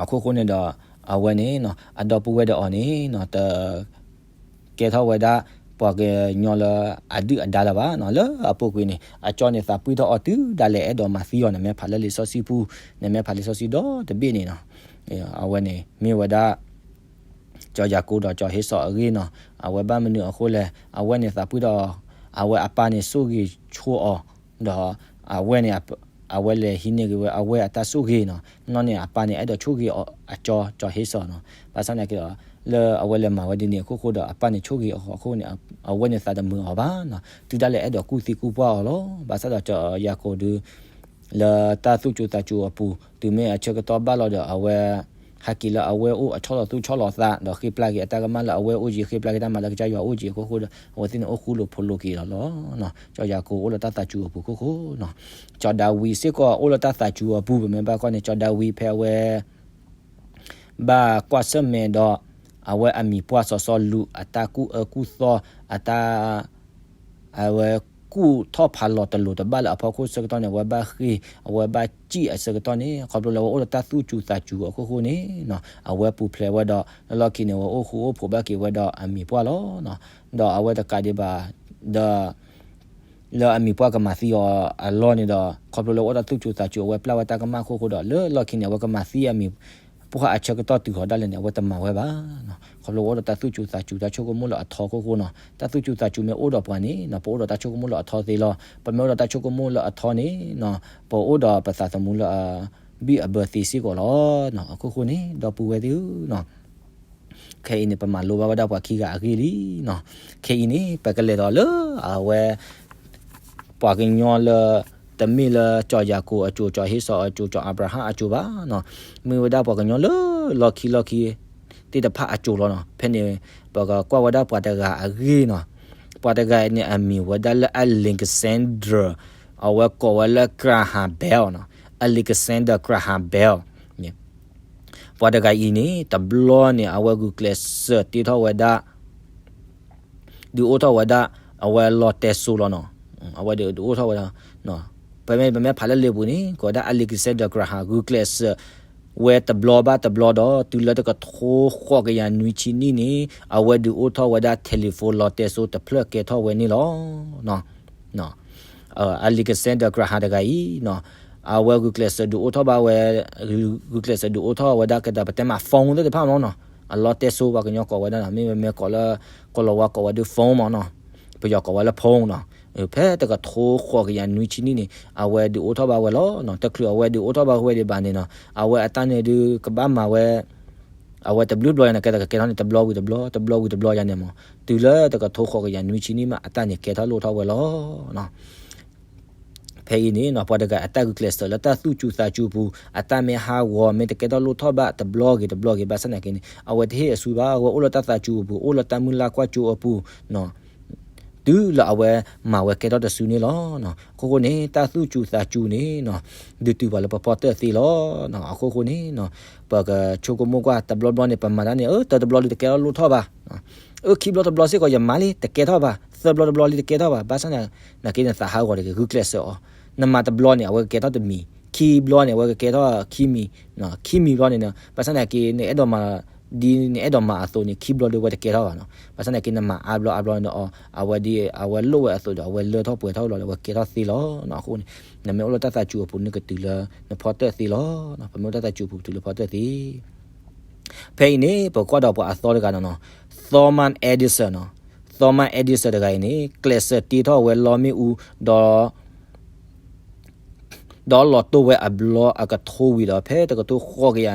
အခိၣ်ဃိန့ၣ်ဒီး အဝဲန့ၣ် အဒီပုၢ်ဝဲၢ်ဒီးအီၤန့ၣ် တ ကဲထီၣ်ဝဲဒၣ် ပှၤကညီလၢအဒုၣ်အဒါလၢၤဘၣ်နီၤ. လၢအပူၤကွံာ်န့ၣ် အကၠီန့ၣ် သးပှံၢ်ထီၣ်အီၤတုၤဒၣ်လဲာ် အဲၣ်ဒိးမၤသံအီၤ. နမ့ၢ်ဖးလၢလံာ်စီဆှံပူၤ နမ့ၢ်ဖးလံာ်စီဆှံဒီတဘ့ၣ်န့ၣ်နီၤ အဝဲန့ၣ် မ့ၢ်ဝဲဒၣ် စီၤယၤကိာ်ဒီးစီၤဟ့စီၤအဂ့ၢ်နီၤ. အဝဲဘၣ်မနုၤအဃိလဲၣ်, အဝဲန့ၣ်သးပှံၢ်ထီၣ်အီၤ, အဝဲအပၢ်န့ၣ် ဆိၣ်ဂ့ၤဆိၣ်အီၤ, ဒီးအဝဲန့ၣ် အဝဲလဲၤဟံးန့ၢ်က့ၤဝဲ အဝဲအတၢ်ဆိၣ်ဂ့ၤနီၤ. နီၢ်န့ၣ် အပၢ်န့ၣ် အဲၣ်ဒိးဆိၣ်ဂ့ၤအီၤ အကၠီ စီၤဟ့စီၤနီၤ. ဘၣ်ဆၣ်သနာ်က့ဒီး လၢအဝဲလဲၤမၤဝဲဒ်န့ၣ်အခိၣ်ဃိဒီး အပၢ်န့ၣ်ဆိၣ်ဂ့ၤအီၤအဃိန့ၣ် အဝဲန့ၣ်သးတမုာ်အီၤဘၣ်နီၤ. တုၤဒၣ်လဲာ်အဲၣ်ဒိးကူၣ်သံကူၣ်ပှၢ်အီၤလီၤ. ဘၣ်ဆၣ်ဒီးစီၤယၤကိာ်ဒုး လၢတၢ်သူၣ်စူၤသးစူၤအပူၤ တုၤမ့ၢ်အဆၢကတီၢ်ဘၣ်လီၤဒီး အဝဲ ဟဲက့ၤလၢအဝဲအိၣ်အဆီၣ်လီၤသူၣ်ဆီၣ်လီၤသး ဒီးဃ့ပျၢ်က့ၤအတၢ်ကမၣ်လၢအဝဲအိၣ်က့ၤ ဃ့ပျၢ်က့ၤတၢ်မၤလၢကစၢ်ယွၤအိၣ်က့ၤအခိၣ်ဃိဒီး အဝဲသ့ၣ်န့ၣ်အိၣ်ဃူလိာ်ဖိးလိာ်က့ၤလီၤလီၤ. စီၤယၤကိာ်အိၣ်လၢတၢ်သးစူၤအပူၤခိၣ်ဃိနီၤ. စီၤဒၤဝံးစ့ၢ်ကီးအိၣ်လၢတၢ်သးစူၤအပူၤ ပမ့ၢ်ဘၣ်ကွၢ်န့ၣ် စီၤဒၤဝံးဖဲအဝဲ ဘၣ်ကွၢ်ဆၢၣ်မဲာ်ဒီး အဝဲအမံၤပှၢ်စီၤစီလူး အတၢ်ကူၣ်အၢကူၣ်သီ အတၢ် အဝဲကူၣ်ထီၣ်ဖးလီၤတလိၤတဘၣ်လၢအဖီခိၣ်ဆၢကတီၢ်န့ၣ် အဝဲဘၣ်ဃ့ၢ် အဝဲဘၣ်စံၣ်အဆၢကတီၢ်န့ၣ် ခီဖျိလၢအဝဲအိၣ်ဒီးတၢ်သူၣ်စူၤသးစူၤအခိၣ်ဃိန့ၣ် အဝဲပူၤဖျဲးဝဲဒီး လၢလီၢ်ခံန့ၣ် အဝဲအိၣ်ဃူအိၣ်ဖိးဘၣ်က့ၤဝဲဒီးအမံၤပှၢ်လီၤ. ဒီးအဝဲတကးဒံးဘၣ် ဒီး လၢအမံၤပှၢ်ကမၤသံအီၤအလီၢ်န့ၣ်ဒီး ခီဖျိလၢအိၣ်ဒီးသူၣ်စူၤသးစူၤ အဝဲပျၢ်ဝဲတၢ်ကမၣ်အခိၣ်ဃိဒီး လၢလီၢ်ခံန့ၣ် အဝဲကမၤသံအမံၤပှၢ်အဆၢကတီၢ်တုၤဃီၤဒၣ်လဲာ်န့ၣ် အဝဲတမၤဝဲဘၣ်. ခီဖျိအိၣ်ဒီးတၢ်သူၣ်စူၤသးစူၤ တၢ်ဆိကမိၣ်လၢအထီအခိၣ်ဃိနီၤ. တၢ်သူၣ်စူၤသးစူၤမ့ၢ်အိၣ်ဒီးပှၤန့ၣ်နီၤ ပအိၣ်ဒီးတၢ်ဆိကမိၣ်လၢအထီသ့လီၤ. ပမ့ၢ်အိၣ်ဒီးတၢ်ဆိကမိၣ်လၢအထီန့ၣ်နီၤ ပအိၣ်ဒီးပသးသမူလၢအဘံၣ်အဘၢသ့စ့ၢ်ကီးလီၤ. အခိၣ်ဃိန့ၣ် ဒီပုၢ်ဝဲၢ်သ့ၣ်ဧၢနီၤ ခဲအံၤန့ၣ် ပမၤလိဘၣ်ဝဲဒၣ်ပှၤခံဂၤအဂ့ၢ်လံနီၤ. ခဲအံၤန့ၣ် ပကလဲၤဒီးလၢအဝဲ ပှၤကညီလၢ တမ့ၢ်လၢကၠီၤယၤကိာ်အစိၤ ကၠီၤဟ့စီၤအစိၤ ကၠီၤအၤဘြၤဟၣ်အစိၤဘၣ်နီၤ. မ့ၢ်ဝဲဒၣ်ပှၤကညီလၢလီၢ်ခံလီၢ်ခံ သ့ၣ်တဖၣ်အစိၤလီၤနီၤ. ဖဲန့ၣ် ပကကွၢ်ဝဲဒၣ်ပှၤတဂၤအဂ့ၢ်နီၤ. ပှၤတဂၤန့ၣ် အမံၤဝဲဒၣ်လၢ Alexander အဝဲကိးဝဲလၢ Graham Bell နီၤ. Alexander Graham Bell န့ၣ် ပှၤတဂၤအံၤန့ၣ် တဘျီန့ၣ် အဝဲဂုာ်ကျဲးစၢးတ့ထီၣ်ဝဲဒၣ် ဒုးအိၣ်ထီၣ်ဝဲဒၣ် အဝဲလီတဲစိလီၤနီၤ. အဝဲဒုးအိၣ်ထီၣ်ဝဲဒၣ် ပမ့ၢ် ပမ့ၢ်ဖးလၢလံာ်ပူၤန့ၣ် ကိးဝဲဒၣ် Alexander Graham ဂုာ်ကျဲးစၢးဝဲတဘျီဘၣ်တဘျီဒီး တုၤလၢတကထိဃိးကယၤနွံဆံနံၣ်န့ၣ် အဝဲဒုးအိၣ်ထီၣ်ဝဲဒၣ် telephone လီတဲစိတဖျၢၣ်ကဲထီၣ်ဝဲန့ၣ်လီၤ. Alexander Graham တဂၤအံၤနီၤ အဝဲဂုာ်ကျဲးစၢးဒုးအိၣ်ထီၣ်ဘၣ်ဝဲ ဂုာ်ကျဲးစၢးဒုးအိၣ်ထီၣ်ဝဲဒၣ်ကဲဒီး ပတဲမး phone သ့ၣ်တဖၣ်မနီၤ. အလီတဲစိ ပှၤကညီကိးဝဲဒၣ်နီၤ မ့မ့ၢ်ကိးလၢ ကိးလီၤဝါကိးဝဲဒၣ် phone မနီၤ. ပယီၤကိးဝဲလၢ phone နီၤ. ဖဲတကထိဃိးကယၤနွံဆံနံၣ်န့ၣ် အဝဲဒုးအိၣ်ထီၣ်ဘၣ်ဝဲလီၤ. တချုးအဝဲဒုးအိၣ်ထီၣ်ဘၣ်ဝဲဒံးဘၣ်န့ၣ်နီၤ အဝဲအတၢ်န့ၣ်ဒုးကဘၣ်မၤဝဲ အဝဲတဘျုးဘျီယၤန့ၣ် ကဲဒီးကကဲထီၣ်န့ၣ် တဘျီဝံၤတဘျီ တဘျီဝံၤတဘျီယၤန့ၣ်မး တုၤလၢတကထိဃိးကယၤနွံဆံနံၣ်မး အတၢ်န့ၣ်ကဲထီၣ်လိၣ်ထီၣ်ဝဲလီၤ. ဖဲအံၤန့ၣ်နီၤ ပှၤတဂၤအတၢ်ဂုာ်ကျဲးစၢးလၢတၢ်သူၣ်စူၤသးစူၤအပူၤ အတၢ်မ့ၢ်ဟးဂီၤ မ့ၢ်တကဲထီၣ်လိၣ်ထီၣ်ဘၣ်တဘျီဂ့ၤတဘျီဂ့ၤ ဘၣ်ဆၣ်သနာ်က့န့ၣ် အဝဲတဟ့ၣ်အစုဘၣ် အဝဲအိၣ်လၢတၢ်သးစူၤအပူၤ အိၣ်လၢတၢ်မုၢ်လၢ်ကွၢ်စိအပူၤနီၤ တုၤလၢအဝဲမၤဝဲကဲထီၣ်တစုန့ၣ်လီၤ. အခိၣ်ဃိန့ၣ် တၢ်သူၣ်စူၤသးစူၤန့ၣ်နီၤ ဒုးတုၤပှၤလၢပဖီတၢၣ်သ့လီၤ. အခိၣ်ဃိန့ၣ်နီၤ ပကဆိကမိၣ်ကွၢ် တဘျီဘျီန့ၣ် ပမၤတၢ်န့ၣ် အၢ တၢတဘျီလံတကဲထီၣ်လိၣ်ထီၣ်ဘၣ် အၢ ခံဘျီတဘျီစ့ၢ်ကီးယမၤလံ တကဲထီၣ်ဘၣ် သၢဘျီတဘျီလံတကဲထီၣ်ဘၣ် ဘၣ်ဆၣ်သနာ်က့န့ၣ် သးဟးဂီၤတဂ့ၤ ဂုာ်ကျဲးစၢးအီၤ နမၤတဘျီန့ၣ် အဝဲကကဲထီၣ်တမံၤ ခံဘျီန့ၣ် အဝဲကကဲထီၣ်ခံမံၤ ခံမံၤဘျီန့ၣ် ဘၣ်ဆၣ်သနာ်က့ နအဲၣ်ဒိးမၤ ဒ်နအဲၣ်ဒိးမၤအသိးန့ၣ် ခံဘျီဒီးအဝဲတကဲထီၣ်ဘၣ်နီၤ ဘၣ်ဆၣ်သနာ်က့ နမၤအါဘျီအါဘျီန့ၣ်ဒီး အဝဲဒ်အဝဲလိၣ်ဝဲအသိးဒီး အဝဲလၢထီၣ်ပှဲၤထီၣ်လီၤဒီး အဝဲကဲထီၣ်သ့လီၤ. အဃိန့ၣ် နမ့ၢ်အိၣ်လၢတၢ်သးစူၤအပူၤ နကတုၤလၢနဖီတၢၣ်သ့လီၤ. ပမ့ၢ်အိၣ်တၢ်သးစူၤအပူၤ ပတုၤလၢဖီတၢၣ်သ့ ဖဲအံၤန့ၣ် ပကွၢ်ဒီးပှၤအသီတဂၤနီၤနီၤ Thomas Edison နီၤ Thomas Edison တဂၤအံၤန့ၣ် ကျဲးစၢးတ့ထီၣ်ဝဲလီမ့ၣ်အူ ဒီး ဒီးလီၤတိၢ်ဝဲအဘျီအကထိဝံၤဒီး ဖဲတကထိဃိးကယၤ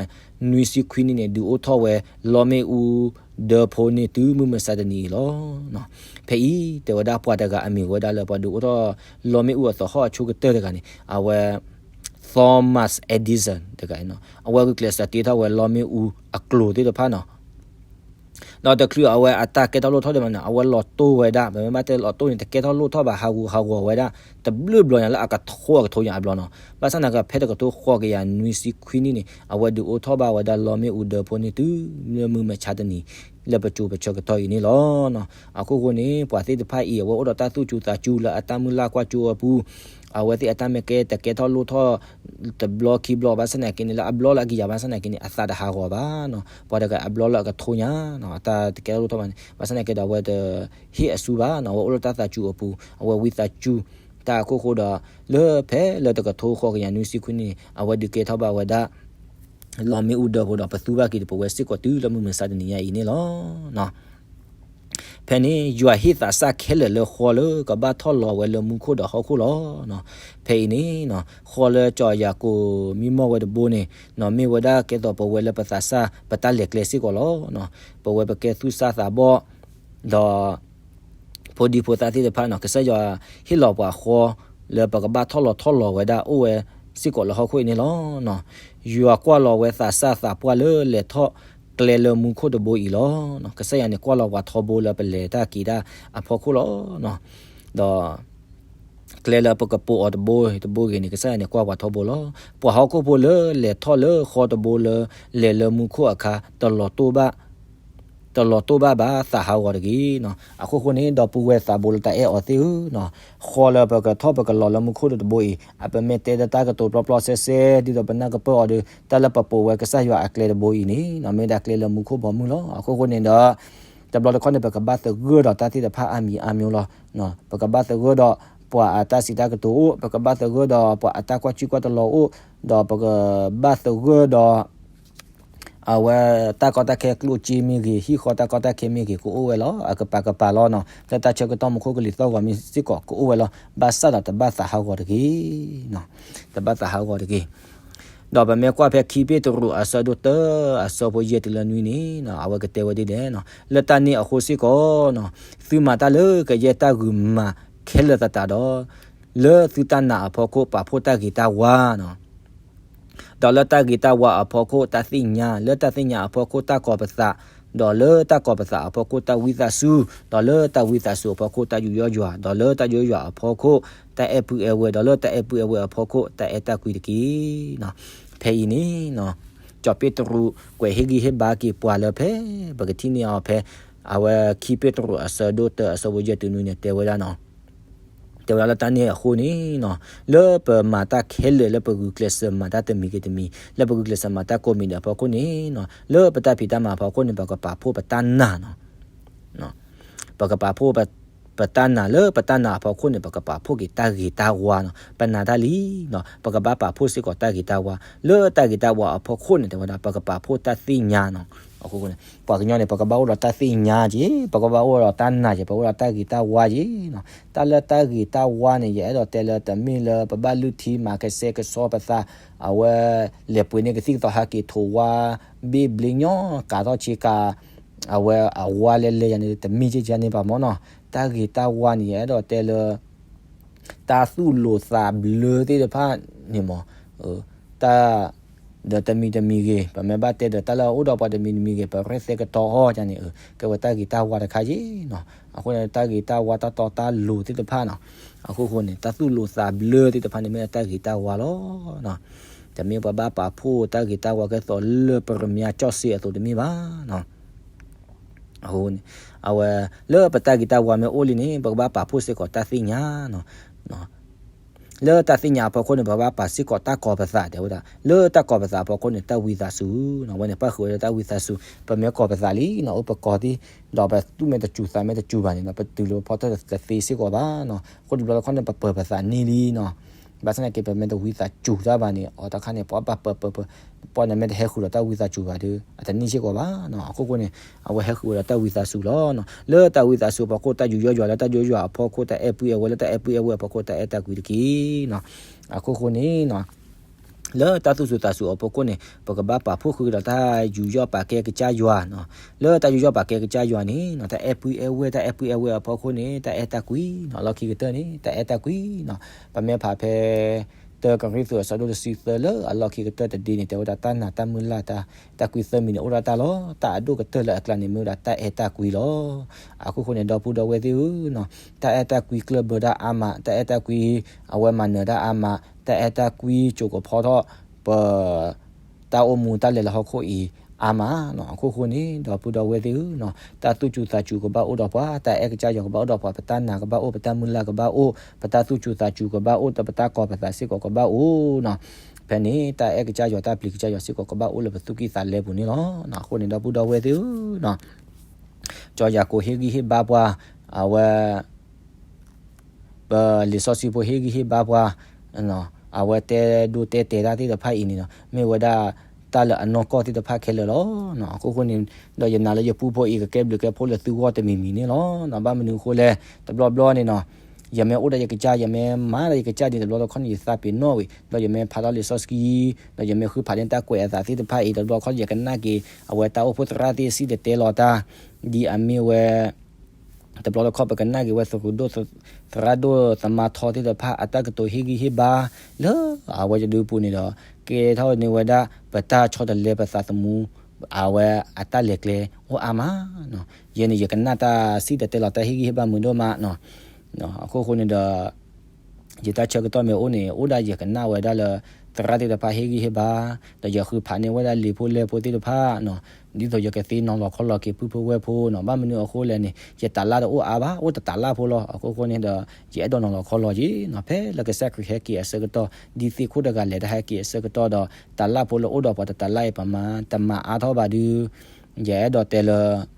နွံဆံခွံနံၣ်န့ၣ် ဒုးအိၣ်ထီၣ်ဝဲလီမ့ၣ်အူဒၢဖိန့ၣ် တုၤမုၢ်မဆါတနံၤအံၤလီၤ. ဖဲအံၤ တဲဝဲဒၣ်ပှၤတဂၤအမံၤဝဲဒၣ်လၢပှၤဒုးအိၣ်ထီၣ်လီမ့ၣ်အူအသဟီၣ်အဆိကတၢၢ်တဂၤန့ၣ် အဝဲ Thomas Edison တဂၤအံၤနီၤ အဝဲဂုာ်ကျဲးစၢးတ့ထီၣ်ဝဲလီမ့ၣ်အူအကျိၤသ့ၣ်တဖၣ်နီၤ ဒီးတချုးအဝဲအတၢ်ကဲထီၣ်လိၣ်ထီၣ်ဒံးဘၣ်န့ၣ် အဝဲလီၤတိၢ်ဝဲဒၣ် ပမ့ၢ်ဘၣ်တဲလီၤတိၢ်န့ၣ် တကဲထီၣ်လိၣ်ထီၣ်ဘၣ် ဟးဂူာ်ဟးဂီၤဝဲဒၣ် တဘျုးဘျီညါလၢအကထိအကထိညါအဘျီနီၤ ဘၣ်ဆၣ်သနာ်က့ ဖဲတကထိဃိးကယၤနွံဆံခွံနံၣ်န့ၣ် အဝဲဒုးအိၣ်ထီၣ်ဘၣ်ဝဲဒၣ်လီမ့ၣ်အူဒၢဖိန့ၣ် တုၤလၢမုၢ်မဆါတနံၤ လၢပစိၤပဆၢကတီၢ်အံၤန့ၣ်လီၤ. အခိၣ်ဃိန့ၣ် ပှၤသ့ၣ်တဖၣ်အံၤ အဝဲအိၣ်ဒီးတၢ်သူၣ်စူၤသးစူၤလၢအတၢ်မုၢ်လၢ်ကွၢ်စိအပူၤ အဝဲသ့ၣ်အတၢ်မ့ၢ်ကဲတကဲထီၣ်လိၣ်ထီၣ် တဘျီခံဘျီဘၣ်ဆၣ်သနာ်က့န့ၣ် လၢအဘျီလၢအကယၤဘၣ်ဆၣ်သနာ်က့န့ၣ် အသးတဟးဂီၤဘၣ်နီၤ ပှၤတဂၤအဘျီလၢအကထိညါနီၤ အတၢ်တကဲထီၣ်လိၣ်ထီၣ်ဘၣ်န့ၣ် ဘၣ်ဆၣ်သနာ်က့ဒီး အဝဲတဟ့ၣ်အစုဘၣ်နီၤ အဝဲအိၣ်လၢတၢ်သးစူၤအပူၤ အဝဲဝံသးစူၤတၢ်အခိၣ်ဃိဒီး လၢဖဲလၢတကထိဃိးကယၤနွံဆံခွံနံၣ်န့ၣ် အဝဲဒုးကဲထီၣ်ဘၣ်ဝဲဒၣ် လီမ့ၣ်အူဒၢဖိဒီး ပသူဘၣ်က့ၤဒီးပဝဲစ့ၢ်ကီးတုၤလၢမုၢ်မဆါတနံၤညါအံၤန့ၣ်လီၤ. ဖဲန့ၣ် ယွၤဟ့ၣ်သးစၢ်ခဲလၢာ်လၢဃီလၢကဘၣ်ထီၣ်လီၤဝဲလၢမူခိၣ်ဒီးဟီၣ်ခိၣ်လီၤ. ဖဲအံၤန့ၣ် ဃီလၢကၠီၤယၤကိာ်မံမီၢ်ဝဲတဘိန့ၣ် မ့ၢ်ဝဲဒၣ်ကဲသိးပဝဲလၢပသးစၢ် ပတၢ်လဲၤကျဲစ့ၢ်ကီးလီၤ. ပဝဲပကဲသူၣ်စၢ်သးဘီၣ် ဒီး ဖိဒံဖိသၣ်သ့ၣ်တဖၣ်နီၤ ကစၢ်ယွၤဟ့ၣ်လီၤပှၤဃီ လၢပကဘၣ်ထီၣ်လီၤထီၣ်လီၤဝဲဒၣ်အိၣ်ဝဲစ့ၢ်ကီးလၢဟီၣ်ခိၣ်အံၤန့ၣ်လီၤ. ယွၤကွၢ်လီၤဝဲသးစၢ်သးပှၢ်လၢလဲၤထီၣ်ကျဲလၢမူခိၣ်တဘိအံၤလီၤ. ကစၢ်ယွၤန့ၣ်ကွၢ်လီၤပှၤထီဘိလၢပလဲၤတၢ်က့ၤတၢ်အဖီခိၣ်လီၤ. ဒီး ကျဲလၢပကပိာ်အီၤတဘိတဘိဂ့ၤန့ၣ် ကစၢ်ယွၤန့ၣ်ကွၢ်ပှၤထီဘိလီၤ. ပှၤဟီၣ်ခိၣ်ဖိလၢလဲၤထီၣ်လၢဃီတဘိလၢလဲၤလၢမူခိၣ်အခါ တလီၤတိၢ်ဘၣ် တလီၤတိၢ်ဘၣ်ဘၣ် သးဟးဂီၤတဂ့ၤနီၤ. အခိၣ်ဃိန့ၣ် ဒီပုၢ်ဝဲၢ်သးဘိလၢတၢ်အဲၣ်အီၤသ့ၣ်ဧၢနီၤ, ဃီလၢပကထီၣ်ပကလီၤလၢမူခိၣ်တဘိအံၤ အပမ့ၢ်တဲတၢ်ကတိၤပျီပျီစဲစဲ ဒ်သိးပနၢ်ကပၢၢ်အီၤဒီး တၢ်လၢပပိာ်ဝဲကစၢ်ယွၤအကျဲတဘိအံၤန့ၣ် မ့ၢ်ဒၣ်ကျဲလၢမူခိၣ်ဘီမုၢ်လီၤ. အခိၣ်ဃိန့ၣ်ဒီး တဘျီတခီၣ်န့ၣ် ပကဘၣ်သဂၢၢ်ဒီးတၢ်သ့ၣ်တဖၣ်အါမံၤအါမျိၤလီၤ. ပကဘၣ်သဂၢၢ်ဒီး ပှၤအတၢ်စံးတၢ်ကတိၤအိၣ်, ပကဘၣ်သဂၢၢ်ဒီးပှၤအတၢ်ကွၢ်စူၣ်ကွၢ်တလီၤအိၣ်, ဒီးပကဘၣ်သဂၢၢ်ဒီး အဝဲတၢ်ကီတၢ်ခဲကျိၣ်စ့မ့ၢ်ဂ့ၤ, ဟံၣ်ဃီတၢ်ကီတၢ်ခဲမ့ၢ်ဂ့ၤ ကအိၣ်ဝဲလီၤ. အကပၤကပၤလီၤနီၤ, လၢတၢ်ဆၢကတီၢ်မူခိၣ်ကလံၤသီၣ်ဂီၤမ့ၢ်စ့ၢ်ကီးကအိၣ်ဝဲလီၤ. ဘၣ်ဆၣ်ဒီးတဘၣ်သးဟးဂီၤတဂ့ၤ, တဘၣ်သးဟးဂီၤတဂ့ၤ. ဒီးပမ့ၢ်ကွၢ်ဖဲခံပ့းတရူးအဆၢဒိၣ်တၢ အဆၢဖိယဲၢ်တုၤလၢနွံန့ၣ်, အဝဲကတဲဝဲဒ်လဲၣ်, လၢတၢ်န့ၣ်အဃိစ့ၢ်ကီး, သုမၤတၢ်လၢကယဲၢ်တၢ်ဂုာ်မၤခဲလၢာ်သတးဒီး, လၢသုတၢ်နာ်အဖီခိၣ်ပာ်ဖှိၣ်တၢ်ဂ့ၤတၢ်ဝါနီၤ ဒီးလၢတၢ်ဂ့ၤတၢ်ဝါအဖီခိၣ်တၢ်သ့ၣ်ညါ, လၢတၢ်သ့ၣ်ညါအဖီခိၣ်တၢ်ကီၤပသး, ဒီးလၢတၢ်ကီၤပသးအဖီခိၣ်တၢ်ဝံသးစူၤ, ဒီးလၢတၢ်ဝံသးစူၤအဖီခိၣ်တၢ်ယူးယီၣ်ယွၤ, ဒီးလၢတၢ်ယူးယီၣ်ယွၤအဖီခိၣ်တၢ်အဲၣ်ပုၢ်အဲၣ်ဝဲၢ်, ဒီးလၢတၢ်အဲၣ်ပုၢ်အဲၣ်ဝဲၢ်အဖီခိၣ်တၢ်အဲၣ်တၢ်ကွံတက့ၢ်. ဖဲအံၤန့ၣ်, ကၠီၤပ့းတရူးကွဲးဟ့ၣ်ဂံၢ်ဟ့ၣ်ဘါက့ၤပှၤလၢဖဲ ပကထံၣ်န့ၢ်အီၤဖဲ အဝဲခံပ့းတရူးအဆၢဒိၣ်တၢအဆၢဖိယဲၢ်တုၤနွံန့ၣ် တဲဝဲဒၣ်နီၤ တဲဝဲဒၣ်လၢတၢ်န့ၣ်အဃိန့ၣ်, လၢပမၤတၢ်ခဲလၢာ်လၢပဂုာ်ကျဲးစၢးမၤတၢ်တမံၤဂ့ၤတမံၤ, လၢပဂုာ်ကျဲးစၢးမၤတၢ်ကိးမံၤဒဲးအဖီခိၣ်န့ၣ်, လၢပတၢ်ဖံးတၢ်မၤအဖီခိၣ်န့ၣ် ပကပာ်ဖှိၣ်ပတၢ်နာ်နီၤ ပကပာ်ဖှိၣ်ပတၢ်နာ်, လၢပတၢ်နာ်အဖီခိၣ်န့ၣ် ပကပာ်ဖှိၣ်က့ၤတၢ်ဂ့ၤတၢ်ဝါနီၤ. ပနာ်တၢ်လံ, ပကဘၣ်ပာ်ဖှိၣ်စ့ၢ်ကီးတၢ်ဂ့ၤတၢ်ဝါ, လၢတၢ်ဂ့ၤတၢ်ဝါအဖီခိၣ်န့ၣ် တဲဝဲဒၣ် ပကပာ်ဖှိၣ်တၢ်သ့ၣ်ညါနီၤ. အဃိန့ၣ် ပှၤကညီန့ၣ် ပကဘၣ်အိၣ်ဒီးတၢ်သ့ၣ်ညါက့ၤ, ပကဘၣ်အိၣ်ဒီးတၢ်နာ်က့ၤ, ပအိၣ်ဒီးတၢ်ဂ့ၤတၢ်ဝါက့ၤနီၤ. တၢ်လၢတၢ်ဂ့ၤတၢ်ဝါန့ၣ် ယအဲၣ်ဒိးတဲလၢတမ့ၢ်လၢပဘၣ်လုၢ်ထံမၤကဆှဲကဆှီပသး, အဝဲလဲၤပှ့ၤန့ၢ်ကသံၣ်ကသီဟးက့ၤထိးဝါ, ဘ့ၣ်ဘျ့ညီ, ကးထီၣ်ဆ့ကၤ အဝဲအဝါလဲၤလဲၤယၤန့ၣ် တမ့ၢ်ကကန့ၣ်ဘၣ်မ့ၢ်နီၤ. တၢ်ဂ့ၤတၢ်ဝါန့ၣ် ယအဲၣ်ဒိးတဲလၢ တၢ်သူၣ်လိၤသးဘျၢသ့ၣ်တဖၣ်န့ၣ်မ့ၢ်, တၢ် ဒီးတမံၤတမံၤဂ့ၤ, ပမ့ၢ်ဘၣ်တဲဒီးတၢ်လၢအအိၣ်ဒီးပှၤတမံၤတမံၤဂ့ၤ, ပရဲၣ်သဲကတီၤအီၤန့ၣ် ကဲဝဲတၢ်ဂ့ၤတၢ်ဝါတခါက့ၤနီၤ. အဃိန့ၣ် တၢ်ဂ့ၤတၢ်ဝါတၢ်တီတၢ်လိၤသ့ၣ်တဖၣ်နီၤ. အဃိဃိန့ၣ် တၢ်သူၣ်လိၤသးဘျၢသ့ၣ်တဖၣ်န့ၣ် မ့ၢ်ဒၣ်တၢ်ဂ့ၤတၢ်ဝါလီၤ. တမ့ၢ်ပှၤဘၣ်ပာ်ဖှိၣ်တၢ်ဂ့ၤတၢ်ဝါကဲသိးလၢပရမၤကၠီၣ်စ့အသိးတမ့ၢ်ဘၣ်နီၤ. အဃိန့ၣ် အဝဲ လၢပတၢ်ဂ့ၤတၢ်ဝါမ့ၢ်အိၣ်လံန့ၣ် ပကဘၣ်ပာ်ဖှိၣ်စ့ၢ်ကီးတၢ်သ့ၣ်ညါနီၤ. လၢတၢ်သ့ၣ်ညါအဖီခိၣ်န့ၣ် ပဘၣ်ပာ်စ့ၢ်ကီးတၢ်ကီၤပသး တဲဝဲဒၣ်. လၢတၢ်ကီၤပသးအဖီခိၣ်န့ၣ် တၢ်ဝံသးစူၤနီၤ. အဝဲန့ၣ် ပၣ်ဃုာ်ဝဲဒၣ်တၢ်ဝံသးစူၤ, ပမ့ၢ်ကီၤပသးလံနီၤ, အိၣ်ပကီၤသ့, ဒီးပသူၣ်မ့ၢ်တစူၤသးမ့ၢ်တစူၤဘၣ်န့ၣ်နီၤ, ပတုၤလၢပဖီတၢၣ်တသ့စ့ၢ်ကီးဘၣ်နီၤ. အဃိတဘျီတခီၣ်န့ၣ် ပပၢၤပသးန့ၢ်လံနီၤ. ဘၣ်ဆၣ်သနာ်က့ ပမ့ၢ်တဝံသးစူၤတၢ်ဘၣ်န့ၣ် အတခါန့ၣ် ပှၤဘၣ်ပၢၤပၢၤပၢၤ, ပှၤန့ၣ်မ့ၢ်တဟဲဃုာ်ဒီးတၢ်ဝံသးစူၤဘၣ်ဒီး အတန့ၢ်စ့ၢ်ကီးဘၣ်နီၤ. အဃိဃိန့ၣ် အဝဲဟဲဃုာ်ဝဲဒၣ်တၢ်ဝံသးစူၤလီၤနီၤ. လၢတၢ်ဝံသးစူၤအဖီခိၣ် တၢ်ယူးယီၣ်ယွၤ, လၢတၢ်ယူးယီၣ်ယွၤအဖီခိၣ် တၢ်အဲၣ်ပုၢ်အဲၣ်ဝဲၢ်, လၢတၢ်အဲၣ်ပုၢ်အဲၣ်ဝဲၢ်အဖီခိၣ် တၢ်အဲၣ်တၢ်ကွံတက့ၢ်နီၤ. အဃိဃိန့ၣ်နီၤ လၢတၢ်သူၣ်စူၤသးစူၤအဖီခိၣ်န့ၣ် ပကဘၣ်ပာ်ဖှိၣ်ဃုာ်ဒီးတၢ်ယူးယီၣ်ပာ်ကဲကစၢ်ယွၤနီၤ. လၢတၢ်ယူးယီၣ်ပာ်ကဲကစၢ်ယွၤန့ၣ်နီၤ တၢ်အဲၣ်ပုၢ်အဲၣ်ဝဲၢ်, တၢ်အဲၣ်ပုၢ်အဲၣ်ဝဲၢ်အဖီခိၣ်န့ၣ် တၢ်အဲၣ်တၢ်ကွံနီၤ. လီၢ်ခံကတၢၢ်န့ၣ် တၢ်အဲၣ်တၢ်ကွံနီၤ. ပမ့ၢ်ဖးဖဲ တၢကရံၣ်သူးအဆၢဒိၣ်တဆံသၢ လၢအလီၢ်ခံကတၢၢ်တဒ့န့ၣ် တဲဝဲဒၣ် တၢ်နာ်တၢ်မုၢ်လၢ် တၢ်အဲၣ်တၢ်ကွံသၢမံၤန့ၣ် အိၣ်ဒၣ်တၢ်လီၤ. တၢ်အဒိၣ်ကတၢၢ်လၢအကျါန့ၣ် မ့ၢ်ဝဲဒၣ်တၢ်အဲၣ်တၢ်ကွံလီၤ. အဃိဃိန့ၣ် ဒီပုၢ်ဒီဝဲၢ်သ့ၣ်ဧၢနီၤ, တၢ်အဲၣ်တၢ်ကွံကျၢၢ်ဘၢတၢ်အါမး, တၢ်အဲၣ်တၢ်ကွံ အဝဲမၤနၢၤတၢ်အါမး, တၢ်အဲၣ်တၢ်ကွံစိာ်ကဖီထီၣ် ပ တၢ်အိၣ်မူတၢ်လဲၤလၢဟီၣ်ခိၣ်အံၤအါမးနီၤ. အဃိဃိန့ၣ် ဒီပုၢ်ဒီဝဲၢ်သ့ၣ်ဧၢနီၤ, တၢ်သူၣ်စူၤသးစူၤကဘၣ်အိၣ်ဒီးပှၤ, တၢ်အဲၣ်ကစၢ်ယွၤကဘၣ်အိၣ်ဒီးပှၤ, ပတၢ်နာ်ကဘၣ်အိၣ်, ပတၢ်မုၢ်လၢ်ကဘၣ်အိၣ်, ပတၢ်သူၣ်စူၤသးစူၤကဘၣ်အိၣ်, ဒီးပတၢ်ကီၤပသးစ့ၢ်ကီးကဘၣ်အိၣ်နီၤ. ဖဲန့ၣ် တၢ်အဲၣ်ကစၢ်ယွၤ တၢ်ပျံၤကစၢ်ယွၤစ့ၢ်ကီးကဘၣ်အိၣ်လၢပသူၣ်ကံၢ်သးလဲပူၤန့ၣ်လီၤ. အဃိန့ၣ် ဒီပုၢ်ဒီဝဲၢ်သ့ၣ်ဧၢနီၤ, ကၠီယၤကိာ်ဟ့ၣ်ဂံၢ်ဟ့ၣ်ဘါပှၤ, အဝဲ ပလံာ်စီဆှံဖိဟ့ၣ်ဂံၢ်ဟ့ၣ်ဘါပှၤ, အဝဲတဲဒိတဲတဲာ်တၢ်သ့ၣ်တဖၣ်အံၤန့ၣ်နီၤ, မ့ၢ်ဝဲဒၣ်တၢ်လၢအနီၢ်ကီၢ်သ့ၣ်တဖၣ်ခဲလၢာ်လီၤ. အဃိဃိန့ၣ် ဒီးယနာ်လၢယပူဖိအံၤကကဲဘျုးကဲဖှိၣ်လၢသုဂီၢ်တမံၤမံၤန့ၣ်လီၤ. ဘၣ်မနုၤအဃိလဲၣ်, တဘျီဘျီန့ၣ်နီၤ, ယမ့ၢ်အိၣ်ဒီးယကစၢ်, ယမ့ၢ်မၤဒီးယကစၢ်န့ၣ် တဘျီတခီၣ်န့ၣ် ယသးပ့ၤနီၣ်ဝံၤ, ဒီးယမ့ၢ်ဖးထီၣ်လံာ်စီဆှံ, ဒီးယမ့ၢ်ဃုဖးန့ၢ်တၢ်ကွဲးအသးသ့ၣ်တဖၣ်အံၤ တဘျီတခီၣ်ယကနၣ်က့ၤ အဝဲတၢ်အိၣ်ဖှိၣ်သရၣ်သ့ၣ်စံၣ်တဲၤတဲလီၤတၢ်, ဒ်အမ့ၢ်ဝဲ တဘျီတခီၣ်ပကနၣ်က့ၤဝဲသရူးဒိၣ်သရၣ်ဒိၣ်သမါထီသ့ၣ်တဖၣ် အတၢ်ကတိၤဟ့ၣ်ဂံၢ်ဟ့ၣ်ဘါ လၢအဝဲတဒုပူၤန့ၣ်ဒီး ကဲထီၣ်န့ၢ်ဝဲဒၣ် ပတၢ်ဆီတလဲပသးသမူ အဝဲအတၢ်လဲၤကျဲအိၣ်အါမးနီၤ. ယဲန့ၣ် ယကနၣ်တၢ်စံၣ်တဲၤတဲလီၤတၢ်ဟ့ၣ်ဂံၢ်ဟ့ၣ်ဘါမုာ်ဒိၣ်မးနီၤ. အဃိဃိန့ၣ်ဒီး ယတၢ်ဆၢကတီၢ်မ့ၢ်အိၣ်န့ၣ် အိၣ်ဒၣ်ယကနၣ်ဝဲဒၣ်လၢ သရၣ်သ့ၣ်တဖၣ်ဟ့ၣ်ဂံၢ်ဟ့ၣ်ဘါ, ဒီးယဃုဖးန့ၢ်ဝဲဒၣ်လံာ်ဖိလဲၢ်ဖိသ့ၣ်တဖၣ်နီၤ, ဒ်သိးယကသ့နီၤလီၤခီလီၤက့ၤပုၢ်ဖိဝဲၢ်ဖိနီၤ. ဘၣ်မနုၤအဃိလဲၣ်န့ၣ် ယတၤလၣ်တအိၣ်အါဘၣ်, အိၣ်တတၤလၣ်ဖိလီၤ. အဃိဃိန့ၣ်ဒီး ယအဲၣ်ဒိးနီၤလီၤခီလီၤက့ၤနီၤ. ဖဲလၢကစၢ်ခရံာ်ဟဲက့ၤအဆၢကတီၢ်, ဒ်သ့ၣ်ခိၣ်တဂၤလဲၤတၢ်ဟဲက့ၤအဆၢကတီၢ်ဒီး တၤလၣ်ဖိလၢအိၣ်ဒီးပှၤတတၤလၣ်အံၤ ပမၤတမၤအါထီၣ်ဘၣ်ဒုး, ယအဲၣ်ဒိးတဲလၢ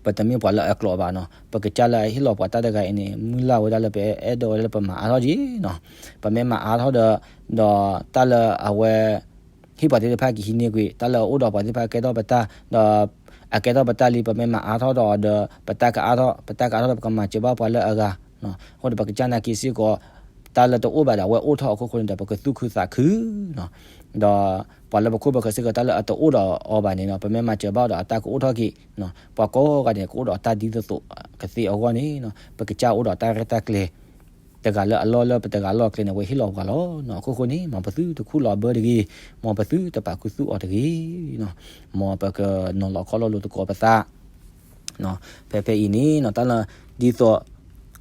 ပ ပတမ့ၢ်ပှၤလၢအကျိးဘၣ်နီၤ. ပကစၢ်လၢအဟ့ၣ်လီၤပှၤတၢ်တဂၤအံၤန့ၣ် မုၢ်လၢ်ဝဲဒၣ်လၢပအဲၣ်ဒိးဝဲဒၣ်လၢပမၤအါထီၣ်က့ၤနီၤ. ပမ့ၢ်မၤအါထီၣ်ဒီး ဒီးတၢ်လၢအဝဲ ဟ့ၣ်ပှၤသ့ၣ်တဖၣ်ကဟံးန့ၢ်ကွံာ်, တၢ်လၢအအိၣ်ဒီးပှၤသ့ၣ်တဖၣ်ကဲထီၣ်ပတၢ်, ဒီးအကဲထီၣ်ပတၢ်လံ ပမ့ၢ်မၤအါထီၣ်ဒီးအီၤဒီး ပတၢ်ကအါထီၣ်, ပတၢ်ကအါထီၣ်ဒီးပကမၤစၢၤဘၣ်ပှၤလၢအဂၤ. အဃိဒီးပကစၢ်နာ်က့စ့ၢ်ကီး တၢ်လၢတအိၣ်ဘၣ်ဒီးအဝဲအိၣ်ထီၣ်အခိၣ်ဃိန့ၣ်ဒီး ပကသူၣ်ခုသးခုနီၤ. ဒီးပှၤလၢပခိၣ်ပဃၢၤစ့ၢ်ကီး တၢ်လၢအတအိၣ်ဒီးအီၤဘၣ်န့ၣ်နီၤ, ပမ့ၢ်မၤစၢၤဘၣ်အီၤဒီးအတၢ်ကအိၣ်ထီၣ်က့ၤ. ပှၤကိးဂၤန့ၣ် ကအိၣ်ဒီးတၢ်ဒ်သိးသိးကသ့အဂီၢ်န့ၣ်နီၤ, ပကစၢ်အိၣ်ဒီးတၢ်ရဲၣ်တၢ်ကျဲၤ တဂၤလၢအလီၢ်လၢပတဂၤလီၢ်ကျဲန့ၣ် အဝဲဟ့ၣ်လီၤပှၤလီၤနီၤ. အခိၣ်ဃိန့ၣ် မ်ပသုတခူၣ်လီၤဘၢတဂ့ၤ, မ်ပသုတပာ်ခူသူၣ်အီၤတဂ့ၤနီၤ. မ်ပကနီၤလီၤခီလီၤလိၤသကိးပသး ဖဲဖဲအံၤန့ၣ်နီၤ, တၢ်လၢ ဒ်သိး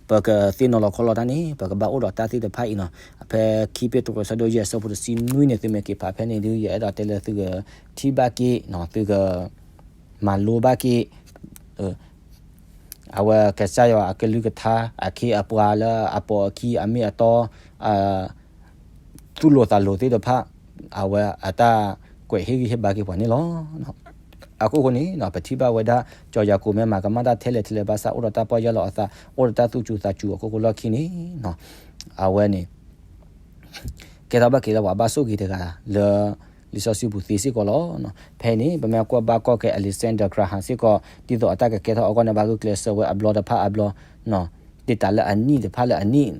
ပကသ့ၣ်နီၤလီၤခီလီၤတၢ်န့ၣ် ပကဘၣ်အိၣ်ဒီးတၢ်သ့ၣ်တဖၣ်အံၤနီၤ. ဖဲခံပ့းတရူး အဆၢဒိၣ်ယဲၢ် အဆၢဖိတဆံနွံန့ၣ် သုမ့ၢ်က့ၤဖးဖဲန့ၣ်ဒုး ယအဲၣ်ဒိးတဲလၢသုကထံၣ်ဘၣ်က့ၤနီၤ, သုက မၤလိဘၣ်က့ၤ အဝဲကစၢ်ယွၤအကလုၢ်ကထါ အခ့အပှၤလၢအပိာ်အခံအမ့ၢ်အတီ သူၣ်လိာ်သးလိာ်သ့ၣ်တဖၣ် အဝဲအတၢ်ကွဲးဟ့ၣ်ဂံၢ်ဟ့ၣ်ဘါက့ၤပှၤန့ၣ်လီၤ. အခိၣ်ဃိန့ၣ် ပထံၣ်ဘၣ်ဝဲဒၣ် ကၠီၤယၤကိာ်မ့ၢ်မၤကမၣ်တၢ်ထဲလဲၣ်ထဲလဲၣ်ဘၣ်ဆၣ် အိၣ်ဒီးတၢ်ပီၢ်ယၢ်လီၤအသး အိၣ်ဒီးတၢ်သူၣ်စူၤသးစူၤအခိၣ်ဃိလီၢ်ခံန့ၣ် အဝဲန့ၣ် ကဲထီၣ်ဘၣ်က့ၤလၢပှၤဘၣ်ဆိၣ်ဂ့ၤတဂၤလၢ လံာ်စီဆှံပူၤသ့စ့ၢ်ကီးလီၤ. ဖဲန့ၣ် ပမ့ၢ်ကွၢ်ဘၣ်ကွၢ်က့ၤ Alexander Graham စ့ၢ်ကီး ဒ်သိးအတၢ်ကကဲထီၣ်အဂီၢ်န့ၣ် ဘၣ်ဂုာ်ကျဲးစၢးဝဲအဘျီတဖၣ်အဘျီ တ့ၢ်တၢ်လၢအနံၣ်တဖၣ်လၢအနံၣ်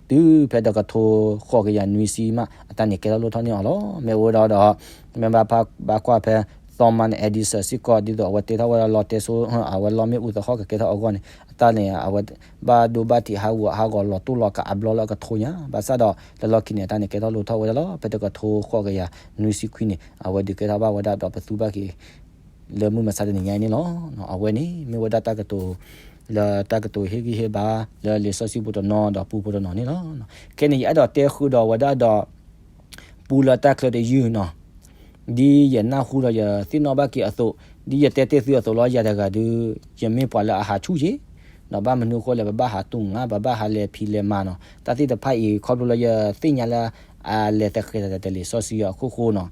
တုၤဖဲတကထိဃိးကယၤနွံဆံမး အတၢ်န့ၣ်ကဲထီၣ်လိၣ်ထီၣ်န့ၢ်အီၤလီၤ. မ့ၢ်အိၣ်ဝဲဒၣ်ဒီး မ့ၢ်ဘၣ်ဘၣ်ကွၢ်ဖဲ Thomas Edison စ့ၢ်ကီး ဒ်သိးအဝဲတ့ထီၣ်ဝဲဒၣ်လီတဲစိ အဝဲလီမ့ၣ်အူသဟီၣ်ကကဲထီၣ်အဂီၢ်န့ၣ် အတၢ်န့ၣ် အဝဲ ဘၣ်ဒိဘၣ်ထံးဟးဂူာ်ဟးဂီၤလီၤတိၢ်လီၤကးအဘျီလၢအကထိညါ ဘၣ်ဆၣ်ဒီး လၢလီၢ်ခံန့ၣ် အတၢ်န့ၣ်ကဲထီၣ်လိၣ်ထီၣ်ဝဲဒၣ်လီၤ. ဖဲတကထိဃိးကယၤနွံဆံခွံန့ၣ် အဝဲဒုးကဲထီၣ်ဘၣ်ဝဲဒၣ်ဒီးပသူဘၣ်က့ၤ လၢမုၢ်မဆါတနံၤညါအံၤန့ၣ်လီၤ. အဝဲန့ၣ် မ့ၢ်ဝဲဒၣ်တၢ်ကတိၤ လၢတၢ်ကတိၤဟ့ၣ်ဂံၢ်ဟ့ၣ်ဘါ လၢလံာ်စီဆှံပူၤတနီၤဒီးပူဖိတနီၤန့ၣ်လီၤ. ခဲန့ၣ် ယအဲၣ်ဒိးတဲဃုာ်ဒီးဝဲဒၣ်ဒီး ပူလၢတၢ်ချၢတယုၢ်နီၤ ဒ်ယနၢ်ဟူဒီးယသ့ၣ်နီၣ်ဘၣ်က့ၤအသိး ဒ်ယတဲတ့ၢ်သုအသိးလီၤ ယၤတဂၤဒုး ယမ့ၢ်ပှၤလၢအဟးဆူၣ်က့ၤ ဒီးဘၣ်မနုၤအဃိလဲၣ် ပဘၣ်ဟးတူၢ်ငါ ပဘၣ်ဟးလဲၤဖံးလဲၤမၤနီၤ တၢ်သ့ၣ်တဖၣ်အံၤ ခီဖျိလၢယသ့ၣ်ညါလၢ အလဲၤသဃဲၤတၢ်တလံာ်စီဆှံအခိၣ်ဃိနီၤ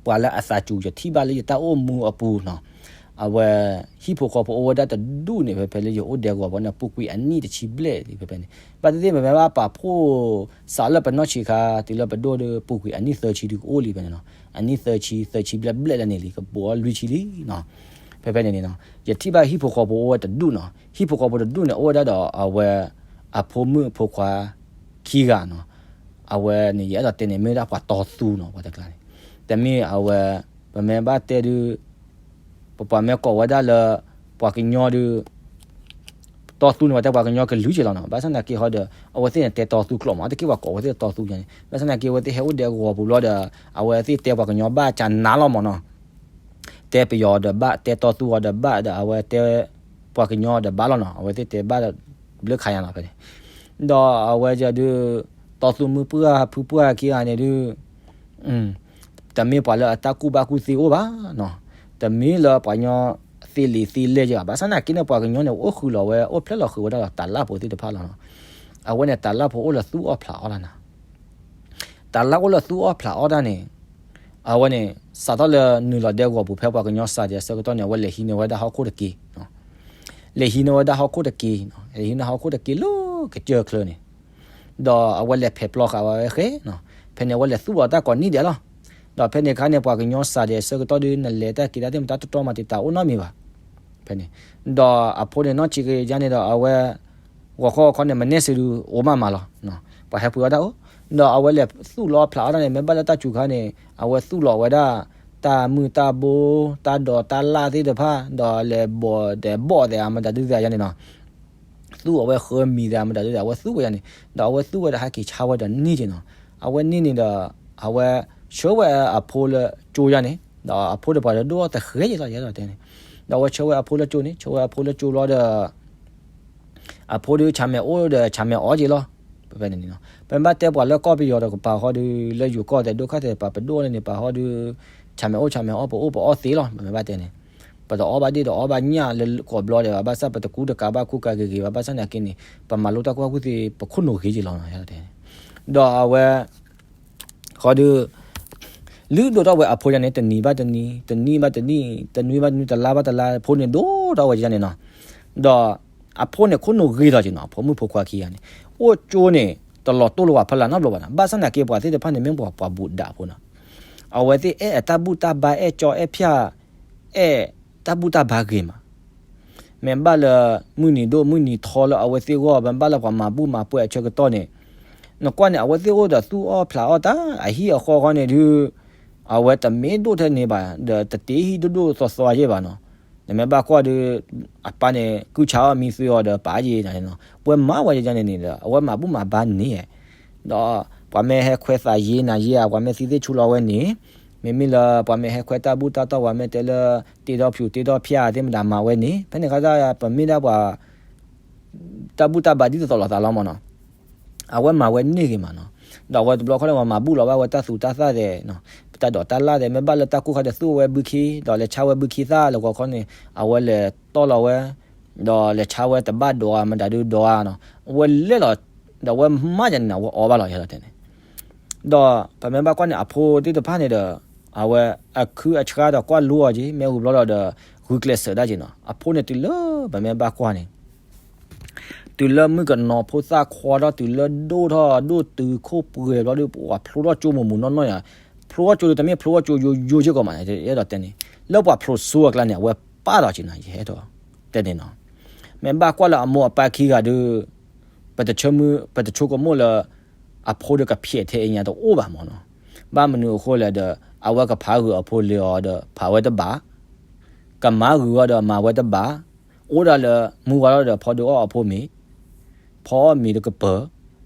ပှၤလၢအသးစူၤယထံၣ်ဘၣ်လၢယတၢ်အိၣ်မူအပူၤနီၤ အဝဲ ဟံၣ်ဖိဃီဖိအိၣ်ဝဲဒၣ်တဒူၣ်န့ၣ် ဖဲဖဲလၢယအိၣ်ဒဲကဝီၤဘီန့ၣ် ပူၤကွံာ်အနံၣ်တဆံဘျဲၣ်လံ ဖဲဖဲန့ၣ် ဘၣ်သ့ၣ်သ့ၣ် ပမ့ၢ်ဘၣ်ပာ်ဖှိၣ်စးလၢပနီၢ်ဆံးခါ တုၤလၢပဒိၣ်ဒီး ပူၤကွံာ်အနံၣ်သၢဆံဒုကအိၣ်လံဖဲန့ၣ်နီၤ အနံၣ်သၢဆံ သၢဆံဘျဲၣ်ဘျဲၣ်လၢန့ၣ်လံ ကဘိးအီၤလွံၢ်ဆံလံနီၤ ဖဲဖဲန့ၣ်န့ၣ်နီၤ ယထံၣ်ဘၣ်ဟံၣ်ဖိဃီဖိအိၣ်ဝဲတဒူၣ်နီၤ ဟံၣ်ဖိဃီဖိတဒူၣ်န့ၣ် အိၣ်ဝဲဒၣ်ဒီးအဝဲ အဖိမုၣ်အဖိခွါ ခံဂၤနီၤ အဝဲန့ၣ် ယအဲၣ်ဒိးတဲန့ၣ် မ့ၢ်ဝဲဒၣ်ပှၤတီသူနီၤ ပှၤတကျါန့ၣ် တမ့ၢ်အဝဲ ပမ့ၢ်ဘၣ်တဲဒုး ပပှၤမ့ၢ်ကိးဝဲဒၣ်လၢ ပှၤကညီဒုး တီသူန့ၣ် ပှၤတဲပှၤကညီကလုာ်က့ၤလီၤနီၤ ဘၣ်ဆၣ်သနာ်က့ဟီဒီး အဝဲသ့ၣ်န့ၣ်တဲတီသူကျိာ်မး တက့ၢ်ပှၤကိးဝဲသ့ၣ်တီသူန့ၣ် ဘၣ်ဆၣ်သနာ်က့ အဝဲသ့ၣ်ဟဲအိၣ်ဒဲကဝီၤပူၤဘျီဒီး အဝဲသ့ၣ်တဲပှၤကညီဘၣ်ကနၤလီၤမးနီၤ တဲပယီၤဒီးဘၣ် တဲတီသူအီၤဒီးဘၣ်ဒီး အဝဲတဲ ပှၤကညီဒီးဘၣ်လီၤနီၤ အဝဲသ့ၣ်တဲဘၣ်ဒီး ဘျုးခါယၤလီၤဖဲန့ၣ် ဒီးအဝဲဒုး တီသူမုၣ်ပှၢ်ဖုပှၢ်ခံဂၤန့ၣ်ဒုး တမ့ၢ်ပှၤလၢအတၢ်ကူၣ်ဘၣ်ကူၣ်သ့အိၣ်ဘၣ်နီၤ တမ့ၢ်လၢပှၤကညီသ့လံာ်သ့လဲၢ်ယဘၣ် ဘၣ်ဆၣ်သနာ်က့န့ၣ် ပှၤကညီန့ၣ် အိၣ်ဃုာ်လီၤဝဲ အိၣ်ဖျဲၣ်လီၤဃုာ်ဝဲဒၣ်ဒီးတၢ်လၢ်ဖိသ့ၣ်တဖၣ်လီၤနီၤ အဝဲန့ၣ် တၢ်လၢ်ဖိအိၣ်လၢသူၣ်အီၣ်ဖျးအီၣ်တၢ်န့ၣ် တၢ်လၢ်အိၣ်လၢသူၣ်အီၣ်ဖျးအီၣ်တၢ်န့ၣ် အဝဲန့ၣ် စးထီၣ်လၢနုာ်လီၤဒဲကဝီၤပူၤဖဲပှၤကညီစးဒံးအဆၢကတီၢ်န့ၣ် အဝဲလဲၤဟံးန့ၢ်ဝဲဒၣ်ဟီၣ်ခိၣ်တက့ၢ် လဲၤဟံးန့ၢ်ဝဲဒၣ်ဟီၣ်ခိၣ်တက့ၢ် လဲၤဟံးန့ၢ်ဟီၣ်ခိၣ်တက့ၢ်လၢကစၢၢ်ချၢန့ၣ် ဒီးအဝဲလဲၤဖဲးပျီဃာ်ဝဲဃဲနီၤ ဖဲန့ၣ် အဝဲလဲၤသူၣ်လီၤတၢ်ကိးနံၣ်ဒဲးလီၤ ဒီးဖဲန့ၣ်အခါန့ၣ် ပှၤကညီစးဒံးအဆၢကတီၢ်ဒုး နလဲၤတၢ်က့ၤတၢ်သ့ၣ်မတၤတတီမးတံာ်တာ်အိၣ်နီတမံၤဘၣ် ဖဲန့ၣ် ဒီးအဖိန့ၣ်နီၢ်ဆံးကယါန့ၣ်ဒီးအဝဲ ဂီၤခီဂီၤခီန့ၣ် မနဲၣ်စ့ဒုး အိၣ်မးမးလီၤ ပှၤဟဲပှ့ၤအီၣ်တၢ်အိၣ် ဒီးအဝဲလဲၤသူၣ်လီၤဖျးအီၣ်တၢ်န့ၣ် မ့ၢ်ဘၣ်လၢတၢ်စူၤခါန့ၣ် အဝဲသူၣ်လီၤဝဲဒၣ် တၢ်မုၢ်တၢ်ဘိ တၢ်ဒိးတၢ်လၣ်သ့ၣ်တဖၣ် ဒီးလဲၤဘိးဒဲးဘီၣ်သဲးအမတၤဒုးသဲးယါန့ၣ်နီၤ သူၣ်အဝဲဃၢမံၤသဲးအမတၤဒုးသဲး အဝဲသူၣ်ဝဲယါန့ၣ် ဒီးအဝဲသူၣ်ဝဲဒီးဟဲက့ၤဆါဝဲဒီးန့ၢ်က့ၤနီၤ အဝဲန့ၢ်န့ၣ်ဒီး အဝဲဆှၢဝဲအဖိလၢကၠိယါန့ၣ် ဒီးအဖိတပှၤဒီးဒိၣ်အီၣ်တဃဲယဲလီၤ ယဲလီၤတဲန့ၣ် ဒီးအဝဲဆှၢဝဲအဖိလၢကၠိန့ၣ် ဆှၢဝဲအဖိလၢကၠိလီၤဒီး အဖိဒုးဆၣ်မဲာ်အိၣ်ဒီးဆၣ်မဲာ်အီက့ၤလီၤ ဖဲဖဲန့ၣ်န့ၣ်နီၤ ပမ့ၢ်ဘၣ်တဲပှၤလၢကီၢ်ပယီၤဒီးကပၤဃီဒုး လၢယိၤကီၢ်သဲးဒိၣ်ခါသဲးပၤ ပဒိၣ်အီၣ်န့ၣ်န့ၣ် ပၤဃီဒုး ဆၣ်မဲာ်အိၣ်ဆၣ်မဲာ်အီ ပအိၣ်ပအီၣ်သ့လီၤ ပမ့ၢ်ဘၣ်တဲန့ၣ် ပတအီၣ်ဘၣ်ဒ့ၣ်တအီၣ်ဘၣ်ညၣ်လၢကိးဘျီဒဲးဘၣ် ဘၣ်ဆၣ်ပတကူတကးဘၣ်ကူကးဂ့ၤဂ့ၤဘၣ် ဘၣ်ဆၣ်သနာ်က့န့ၣ် ပမၤလိတၢ်ကူၣ်ဘၣ်ကူၣ်သ့ ပခိၣ်နူာ်ဂ့ၤက့ၤလီၤ ဒီးအဝဲ ဃီဒုး လုၢ်ဒိၣ်ထီၣ်ဝဲအဖိယါန့ၣ် တနံၤဘၣ်တနံၤ တနံၣ်ဘၣ်တနံၣ် တနွံဘၣ်တနွံ တလါဘၣ်တလါ ဖိန့ၣ်ဒိၣ် ဒီးအဝဲကန့ၣ်နီၤ, ဒီးအဖိန့ၣ်ခိၣ်နူာ်ဂ့ၤလီၤက့နီၤ, အဖိမုၣ်ဖိခွါခံဂၤန့ၣ် အိၣ်ကၠိန့ၣ် တလီၤတိၢ်လၢပှၤဖီလာ်နီတဘျီဘၣ်နီၤ, ဘၣ်ဆၣ်သနာ်က့ပှၤသ့ၣ်တဖၣ်န့ၣ် မ့ၢ်ပှၤပှၤဘူးဒးဖိနီၤ, အဝဲသ့ၣ်အဲၣ်အတၢ်ဘူၣ်တၢ်ဘါ အဲၣ်ကၠီအဲၣ်ဖၠၣ် အဲၣ်တၢ်ဘူၣ်တၢ်ဘါဂ့ၤမး မ့ၢ်ဘၣ်လၢ မုၢ်နံၤဒိၣ်မုၢ်နံၤထီလၢအဝဲသ့ၣ်ဂီၢ် မ့ၢ်ဘၣ်လၢပှၤမၤဘူၣ်မၤပှဲၤအဆၢကတီၢ်န့ၣ်, နကွၢ်န့ၣ် အဝဲသ့ၣ်အိၣ်ဒီးသူၣ်အီၣ်ဖျးအီၣ်တၢ် အဟံၣ်အဃီဃီန့ၣ်ဒုး အဝဲတမ့ၢ်ဒိၣ်ထဲန့ၣ်ဘၣ် ဒီးတတ့ဟံၣ်ဒိၣ်ဒိၣ်သီသီယဲၢ်ဘၣ်နီၤ, နမ့ၢ်ဘၣ်ကွၢ်ဒုး အပၢ်န့ၣ် ကုၢ်ဆါအီၣ်မံသွံအီၤဒီးပာ်ယဲၢ်နီၤ, ပှၤမၤဝဲယဲၢ်န့ၣ်န့ၣ်ဒီး အဝဲမၤဘူၣ်မၤဘါန့ၣ် ဒီးပှၤမ့ၢ်ဟဲခွဲးသးယ့နၤယ့ဧါ, ပှၤမ့ၢ်သံသ့ၣ်ဆူလီၤဝဲန့ၣ်, မ့မ့ၢ်လၢပှၤမ့ၢ်ဟဲခွဲးတၢ်ဘူၣ်တၢ်တီၢ် ပှၤမ့ၢ်တဲလၢ တ့ထီၣ်ဖျူးတ့ထီၣ်ဖၠၣ်သ့ၣ်မတၤမၤဝဲန့ၣ်, ဖဲန့ၣ်အခါ ပမ့ၢ်ဒၣ်ပှၤ တၢ်ဘူၣ်တၢ်ဘါဒ်သိးသိးလိာ်သးလီၤမးနီၤ, အဝဲမၤဝဲန့ၢ်ဂ့ၤမးနီၤ, ဒီးအဝဲတဘျီခီန့ၣ် ပှၤမၤဘူၣ်လီၤဘၣ်ဝဲတၢ်သူတၢ်သၣ်သဲး, ပတၢ်ဒိးတၢ်လၣ်သဲး မ့ၢ်ဘၣ်လၢတၢ်ကိၢ်ခါဒီးသူၣ်ဝဲဘုခ့ ဒီးလဲၤဆါဝဲဘုခ့သၣ်လၢဂီၤခီန့ၣ် အဝဲလဲၤတီၢ်လီၤဝဲ ဒီးလဲၤဆါဝဲတဘၣ်ဒိးဧါ မတၤဒုးဒိးဧါနီၤ, အဝဲလဲၤလီၤ ဒီးအဝဲမၤယဲၢ်န့ၣ် အဝဲအီဘၣ်လီၤ ယအဲၣ်ဒိးတဲန့ၣ်, ဒီးပမ့ၢ်ဘၣ်ကွၢ်န့ၣ် အဖိသ့ၣ်တဖၣ်န့ၣ်ဒီး အဝဲအခုအဆှါဒီးကွၢ်လိအီၤက့ၤ မ့ၢ်ဝံၤဘျီဒီး ဂုာ်ကျဲးစၢးဒၣ်က့ၤနီၤ, အဖိန့ၣ်တုၤလၢပမ့ၢ်ဘၣ်ကွၢ်န့ၣ် တုၤလၢမုၣ်ကနီၤဖိသၣ်ခွါထီၣ် တုၤလၢဒိၣ်ထီၣ်ဒိၣ်တုၤခိၣ်ပှဲၤဘျီဒီး ပှၤဖျိထီၣ်ကၠိမုၢ်မုၢ်နီၢ်နီၢ်ယါ, ဖျိထီၣ်ကၠိဒီးတမ့ၢ်ဖျိထီၣ်ကၠိယိယိယဲၢ်ကီးမး ယအဲၣ်ဒိးတဲန့ၣ် လၢပှၤဖျိးစိအကျါန့ၣ် အဝဲပာ်လီၤက့ၤနီၤ ယအဲၣ်ဒိးတဲန့ၣ်နီၤ, မ့ၢ်ဘၣ်ကွၢ်လၢအမိၢ်အပၢ်ခံဂၤဒီး ပတဆိကမိၣ်လၢ အဖိဒီးကဖျဲးထဲအံၤညါတအိၣ်ဘၣ်မးနီၤ, ဘၣ်မနုၤအဃိလဲၣ်ဒီး အဝဲကဖးဂုာ်အဖိလၢအီၤဒီး ဖးဝဲတဘၣ် ကမၤဂုာ်အီၤဒီးမၤဝဲတဘၣ်, အိၣ်ဒၣ်လၢမူဝါထီၣ်ဒီးဖီဒုးအီၣ်အဖိမ့ၤ, ဖီအီၣ်မ့ၤဒီးကပၢၤ,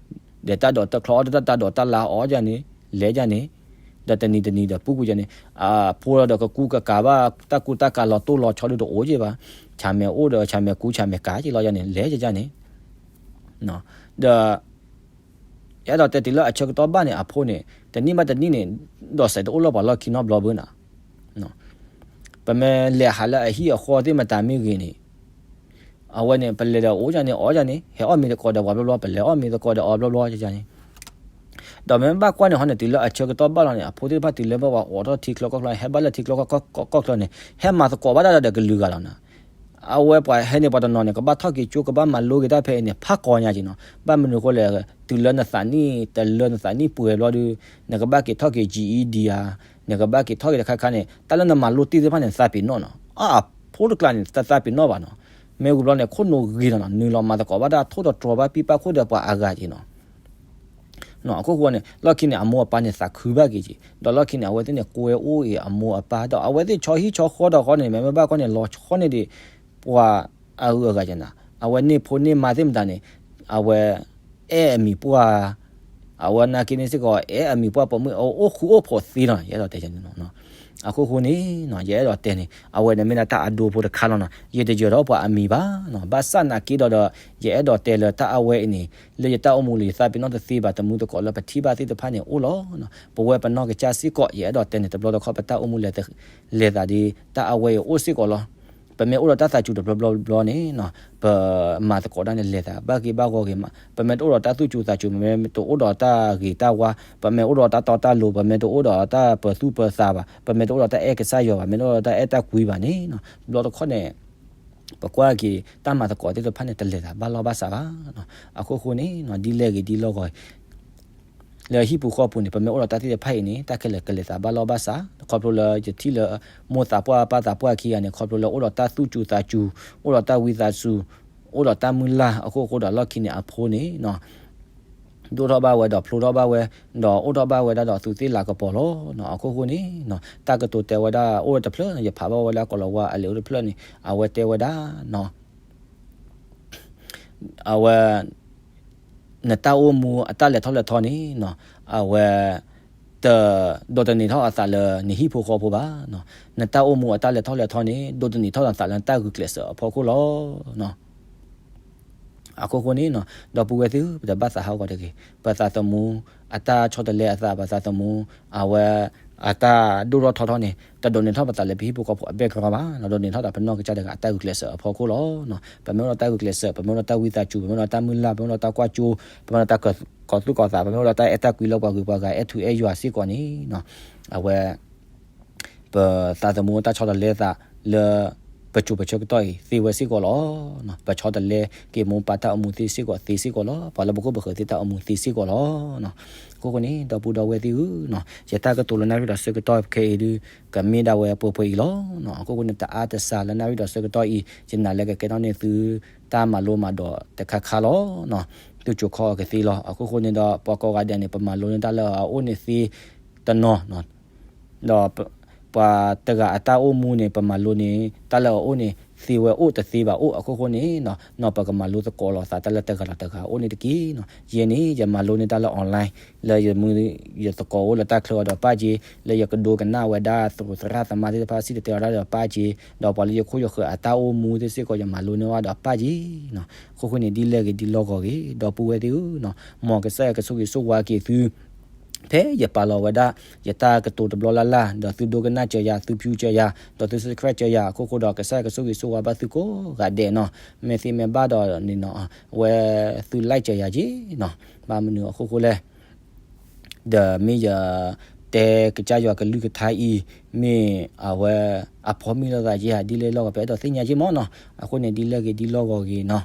ဒီးတၢ်ဒိးတၢ်ချီအီၣ်တၢ်တၢ်ဒိးတၢ်လၢအီၣ်ယါန့ၣ် လဲၤယါန့ၣ်, ဒီးတနံၤတနံၤဒီးပူၤကွံာ်ယါန့ၣ် အဖိဒီးကကူကကၤဘၣ် တၢ်ကူတၢ်ကၤလီၤတိၢ်လီၤဆီဒုးတအိၣ်က့ဘၣ်, ဆၣ်မဲာ်အိၣ်ဒီးဆၣ်မဲာ်ကူဆၣ်မဲာ်ကၤက့ၤလီၤယါန့ၣ် လဲၤယါန့ၣ်, ဒီး ယအဲၣ်ဒိးတဲတုၤလၢအဆၢကတီၢ်ဘၣ်န့ၣ် အဖိန့ၣ် တနံၣ်ဘၣ်တနံၣ်န့ၣ် ဒိးစဲးတအိၣ်လၢပှၤလီၢ်ခံနီတဘျီဘၣ်နီၤ, ပမ့ၢ်လဲၤဟးလၢအဟံၣ်အဃီသ့ၣ်မတၤမ့ၢ်ဂ့ၤန့ၣ် အဝဲန့ၣ် ပလဲၤဒီးအိၣ်ယါန့ၣ် အီၣ်ယါန့ၣ် ဟဲအီၣ်မ့ၤသကိးဒီးပှၤဘျီဘျီ ပလဲၤအီၣ်မ့ၤသကိးဒီးအီၤဘျီဘျီယါန့ၣ်, ဒီးမ့ၢ်ဘၣ်ကွၢ်န့ၣ်ဟီန့ၣ် တုၤလၢအဆၢကတီၢ်ဘၣ်လီၤန့ၣ် အဖိသ့ၣ်တဖၣ်တုၤလၢဘၣ်ပှၤအိးထီၣ်ထံချၢကီၢ်ချၢ ဟဲဘၣ်လၢထံချၢကီၢ်ချၢန့ၣ် ဟဲမၤသကိးဘၣ်တၢ်ဒီးကလုာ်ဂၤလီၤနီၤ အဝဲပှၤဟဲန့ၣ်ပှၤတနီၤန့ၣ် ကဘၣ်ထီၣ်က့ၤကၠိ ကဘၣ်မၤလိက့ၤတၢ်ဖဲအံၤန့ၣ် ဖးကီညါက့ၤနီၤ. ဘၣ်မနုၤအဃိလဲၣ်, တုၤလၢနသးနံၣ်တလၢ နသးနံၣ်ပှဲၤဘျီဒီး နကဘၣ်က့ၤထီၣ်က့ၤ GED ဧါ, နကဘၣ်က့ၤထီၣ်က့ၤတခါခါန့ၣ် တၢ်လၢနမၤလိတ့ၢ်သ့ၣ်တဖၣ်န့ၣ် နသးပ့ၤနီၣ်နီၤ. အဖိတကျါန့ၣ် တသးပ့ၤနီၣ်ဘၣ်နီၤ. မ့ၢ်ဝံၤဘျီန့ၣ် ခိၣ်နူာ်ဂ့ၤနီၤနီၤ နုာ်လီၤမၤသကိးဘၣ်တၢ်ထိၣ်သတြီၤဘၣ် ပံပၣ်ခိၣ်ဒီးပှၤအဂၤက့ၤနီၤ. အခိၣ်ဃိန့ၣ် လီၢ်ခံန့ၣ် အမိၢ်အပၢ်န့ၣ် သးခုဘၣ်က့ၤက့ၤ, ဒီးလီၢ်ခံန့ၣ် အဝဲသ့ၣ်န့ၣ် ကွဲအိၣ်အံၤအမိၢ်အပၢ် ဒီးအဝဲသ့ၣ်ဆီဟံၣ်ဆီဃီဒီးဃီန့ၣ် မ့မ့ၢ်ဘၣ်ကွၢ်န့ၣ် လီၤဆီန့ၢ်ဒံး ပှၤအဂုၤအဂၤက့ၤနၤ, အဝဲန့ၢ်ဖိန့ၢ်မါသ့ၣ်မတၤန့ၣ် အဝဲ အဲၣ်အမံၤပှၢ် အဝဲနာ်က့န့ၣ်စ့ၢ်ကီး အဲၣ်အမံၤပှၢ်ပိာ်မုၣ် အိၣ်ဃူအိၣ်ဖိးသ့လီၤ ယအဲၣ်ဒိးတဲန့ၣ်နီၤ. အခိၣ်ဃိန့ၣ် ယအဲၣ်ဒိးတဲန့ၣ် အဝဲန့ၣ်မ့ၢ်ဒၣ်တၢ်အဒိဖိတခါလီၤနီၤ. ယတယၢၤထီၣ်ပှၤအမံၤဘၣ်နီၤ. ဘၣ်ဆၣ်နာ်က့ဒီးဒီး ယအဲၣ်ဒိးတဲလၢတၢ်အဝဲအံၤန့ၣ် လၢယတၢ်အိၣ်မူလၢယသးပ့ၤနီၣ်တသ့ဘၣ် တမူသကိးလၢပထံၣ်ဘၣ်သ့ၣ်တဖၣ်န့ၣ်အိၣ်လီၤ. ပဝဲပနီၢ်ကစၢ်စ့ၢ်ကီး ယအဲၣ်ဒိးတဲန့ၣ် တဘျီတခီၣ်ပတၢ်အိၣ်မူလဲၤသးဒ်တၢ်အဝဲအံၤအိၣ်စ့ၢ်ကီးလီၤ. ပမ့ၢ်အိၣ်ဒီးတၢ်သးစူၤတဘျီဘျီဘျီန့ၣ် ပမၤသကိးတၢ်န့ၣ်လဲၤသးဘၣ်ဂ့ၤဘၣ်ဂီၢ်ဂ့ၤမး, ပမ့ၢ်တအိၣ်ဒီးတၢ်သူၣ်စူၤသးစူၤ ပမ့ၢ်တအိၣ်ဒီးတၢ်ဂ့ၤတၢ်ဝါ ပမ့ၢ်အိၣ်ဒီးတၢ်တီတၢ်လိၤ ပမ့ၢ်တအိၣ်ဒီးတၢ်ပၢၤသူၣ်ပၢၤသးဘၣ် ပမ့ၢ်တအိၣ်ဒီးတၢ်အဲၣ်ကစၢ်ယွၤဘၣ် မ့ၢ်တအိၣ်ဒီးတၢ်အဲၣ်တၢ်ကွံဘၣ်န့ၣ် တဘျီတခီၣ်န့ၣ် ပကွၢ်က့ၤတၢ်မၤသကိးသ့ၣ်တဖၣ်န့ၣ် တလဲၤသးဘၣ်လီၢ်ဘၣ်စးဘၣ်. အခိၣ်ဃိန့ၣ် ဒ်လဲၣ်ဂ့ၤဒ်လီၢ်ဂီၤ လၢဟံၣ်ပူၤဃီပူၤန့ၣ် ပမ့ၢ်အိၣ်ဒီးတၢ်သ့ၣ်တဖၣ်အံၤန့ၣ် တၢ်ခဲလၢာ်ကလဲၤသးဘၣ်လီၢ်ဘၣ်စး ခီဖျိလၢယထံၣ်လၢ မိၢ်သးပှၢ်ပၢ်သးပှၢ်ခံဂၤန့ၣ် ခီဖျိလၢအိၣ်ဒီးတၢ်သူၣ်စူၤသးစူၤ အိၣ်ဒီးတၢ်ဝံသးစူၤ အိၣ်ဒီးတၢ်မုၢ်လၢ်အခိၣ်ဃိဒီးလီၢ်ခံန့ၣ် အဖိန့ၣ် ဒိၣ်ထီၣ်ဘၣ်ဝဲဒီးဖျိထီၣ်ဘၣ်ဝဲ ဒီးအိၣ်ထီၣ်ဘၣ်ဝဲဒၣ်ဒီးသူးသ့ၣ်လၤကပီၤလီၤ. အခိၣ်ဃိန့ၣ် တၢ်ကတိၤတဲဝဲဒၣ်အိၣ်ဝဲတဖျၢၣ် ယဖးဘၣ်ဝဲဒၣ်ကိၤလၤဝါအလဲၤအိၣ်တဖျၢၣ်န့ၣ် အဝဲတဲဝဲဒၣ် အဝဲ နတၢ်အိၣ်မူအတၢ်လဲၤထီၣ်လဲၤထီန့ၣ် အဝဲ တဒိးသန့ၤထီၣ်အသးလၢနဟံၣ်ဖိဃီဖိဘၣ်. နတၢ်အိၣ်မူအတၢ်လဲၤထီၣ်လဲၤထီန့ၣ် ဒိးသန့ၤထီၣ်အသးလၢနတၢ်ဂုာ်ကျဲးစၢးအဖီခိၣ်လီၤ. အခိၣ်ဃိန့ၣ် ဒီပုၢ်ဝဲၢ်သ့ၣ်ဧၢ ပတဘၣ်သးဟးဂီၤတဂ့ၤ. ပသးသမူအတၢ်ဆီတလဲအသး ပသးသမူ အဝဲ အတၢ်ဒိၣ်ထီၣ်ထီထီၣ်န့ၣ် တဒိးန့ၢ်ထီၣ်ပသးလၢပဟံၣ်ဖိဃီဖိအ background ဘၣ်, ဒိးန့ၢ်ထီၣ်သးပနီၢ်ကစၢ်တဂၤအတၢ်ဂုာ်ကျဲးစၢးအဖီခိၣ်လီၤ. ပမ့ၢ်အိၣ်ဒီးတၢ်ဂုာ်ကျဲးစၢး ပမ့ၢ်အိၣ်ဒီးတၢ်ဝံသးစူၤ ပမ့ၢ်အိၣ်ဒီးတၢ်မုၢ်လၢ် ပမ့ၢ်အိၣ်ဒီးတၢ်ကွၢ်စိ ပမ့ၢ်အိၣ်ဒီးတၢ်ကီၤသူၣ်ကီၤသး ပမ့ၢ်အိၣ်ဒီးတၢ်အဲၣ်တၢ်ကွံလၢပှၤဂုၤပှၤဂၤ အဲၣ်ထူအဲၣ်ယွၤစ့ၢ်ကီးန့ၣ် အဝဲ ပသးသမူတၢ်ဆီတလဲသးလၢ ပစိၤပဆၢကတီၢ်အံၤသ့ဝဲစ့ၢ်ကီးလီၤ. ပဆီတလဲက့ၤမိၢ်ပၢ်တၢ်အိၣ်မူသ့စ့ၢ်ကီးသ့စ့ၢ်ကီးလီၤ. ပှၤလၢပခိၣ်ပဃၢၤသ့တၢ်အိၣ်မူသ့စ့ၢ်ကီးလီၤ. အဃိဃိန့ၣ် ဒီပုၢ်ဒီဝဲၢ်သ့ၣ်ဧၢ, ယတၢ်ကတိၤလၢနၣ်ရံၣ်ဒီးဆၢကတီၢ်ခဲအံၤဒုး ကမ့ၢ်ဒၣ်ဝဲပှဲၤပှဲၤအံၤလီၤ. အဃိဃိန့ၣ် တအါတစှၤလၢနၣ်ရံၣ်ဒီးဆၢကတီၢ်အံၤ ယနာ်လၢကကဲထီၣ်န့ၢ်သုတၢ်မၤလိမၤဒိးတခါခါလီၤ. သုစိာ်ခီအီၤကသ့လီၤ. အဃိဃိန့ၣ်ဒီး ပှၤကိးဂၤဒဲးန့ၣ် ပမၤလိန့ၢ်တၢ်လၢအအိၣ်န့ၣ်သ့တနီၤ ဒီးပှၤတဂၤအတၢ်အိၣ်မူန့ၣ် ပမၤလိန့ၢ် တၢ်လၢအအိၣ်န့ၣ် သ့ဝဲအိၣ်တသ့ဘၣ်အိၣ်. အဃိဃိန့ၣ် နီၢ်ပကမၤလိသကိးလိာ်သးတၢ်လၢတဂၤဒီးတဂၤအအိၣ်န့ၣ်တက့ၢ်. ယဲန့ၣ် ယမၤလိန့ၢ်တၢ်လၢ online လၢယမူ ယသကိးအိၣ်လၢတၢ်ချၢအီၤဒီးပၢ်က့ၤ, လၢယကဒိကနၣ်ဝဲဒၣ်သရၣ်သမါသ့ၣ်တဖၣ်စံၣ်တဲၤတဲလီၤတၢ်ဒီးပၢ်က့ၤ, ဒီးပှၤလၢယခိၣ်ယဃၢၤအတၢ်အိၣ်မူသ့ၣ်စ့ၢ်ကီး ယမၤလိန့ၢ်အီၤဒီးပၢ်က့ၤ. အဃိဃိန့ၣ် ဒ်လဲၣ်ဂ့ၤဒ်လဲၣ်ဂ့ၤဂ့ၤ ဒီပုၢ်ဝဲၢ်သ့ၣ်ဧၢ, မ်ကစၢ်ယွၤကဆိၣ်ဂ့ၤဆိၣ်ဝါက့ၤသု ဖဲယပာ်လီၤဝဲဒၣ် ယတၢ်ကတိၤတဘျီလၢ်လၢ် ဒီးသုဒိကနၣ်စၢၤယၤ, သု view စၢၤယၤ, ဒီးသု subscribe စၢၤယၤ အဃိဃိဒီး ကစၢ်ယွၤကဆိၣ်ဂ့ၤဆိၣ်ဝါဘၣ်သုကိးဂၤဒဲးနီၤ. မ့ၢ်သ့မ့ၢ်ဘၣ်ဒီးန့ၣ်နီၤ အဝဲသု like စၢၤယၤက့ၤနီၤ. ဘၣ်မနုၤအဃိဃိလဲၣ် ဒီးမ့ၢ်ယတဲကစၢ်ယွၤကလုၢ်ကထါအံၤ မ့ၢ်အဝဲအဖီမ့ၢ်လိာ်သးက့ၤဧါ ဒ်လဲၣ်လီၢ်ဂီၤ ပအဲၣ်ဒိးသ့ၣ်ညါက့ၤမ့ၢ်နီၤ. အဃိန့ၣ် ဒ်လဲၣ်ဂ့ၤဒ်လဲၣ်ဂ့ၤဂ့ၤနီၤ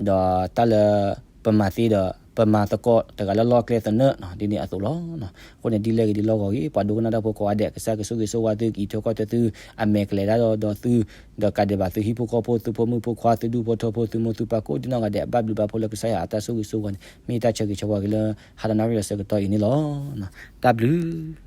ဒီးတၢ်လၢ ပမၤသ့ဒီး ပမၤသကိးတဂၤလၢလီၢ်ကျဲသနၢၣ်နီၤ ဒ်န့ၣ်အသိးလီၤ. အဃိန့ၣ် ဒ်လဲၣ်ဂ့ၤဒ်လဲၣ်ဂ့ၤဂ့ၤ ပှၤဒိကနၣ်တၢ်ဖိကိးဂၤဒဲး ကစၢ်ယွၤကဆိၣ်ဂ့ၤဆိၣ်ဝါသု ကအံးထွဲကွၢ်ထွဲသု အမဲာ်ကလဲၤဒၣ်ဒီးဒီးသု ဒီးကးဒံးဘၣ်သုဟံၣ်ဖိဃီဖိ သုဖိမုၣ်ဖိခွါ သုဒူၣ်ဖိထၢဖိ သုမိၢ်သုပၢ်ကိးဒံနီၢ်ဂၤဒဲး ဘၣ်ဘျုးဘၣ်ဖှိၣ်လၢကစၢ်ယွၤအတၢ်ဆိၣ်ဂ့ၤဆိၣ်ဝါန့ၣ် မ့ၢ်တၢ်ဆၢဂ့ၤဆၢဝါက့ၤလၢ ဟါဒီးနၣ်ရံၣ်ဒီးဆၢကတီၢ်အံၤန့ၣ်လီၤ. တၢ်ဘျုး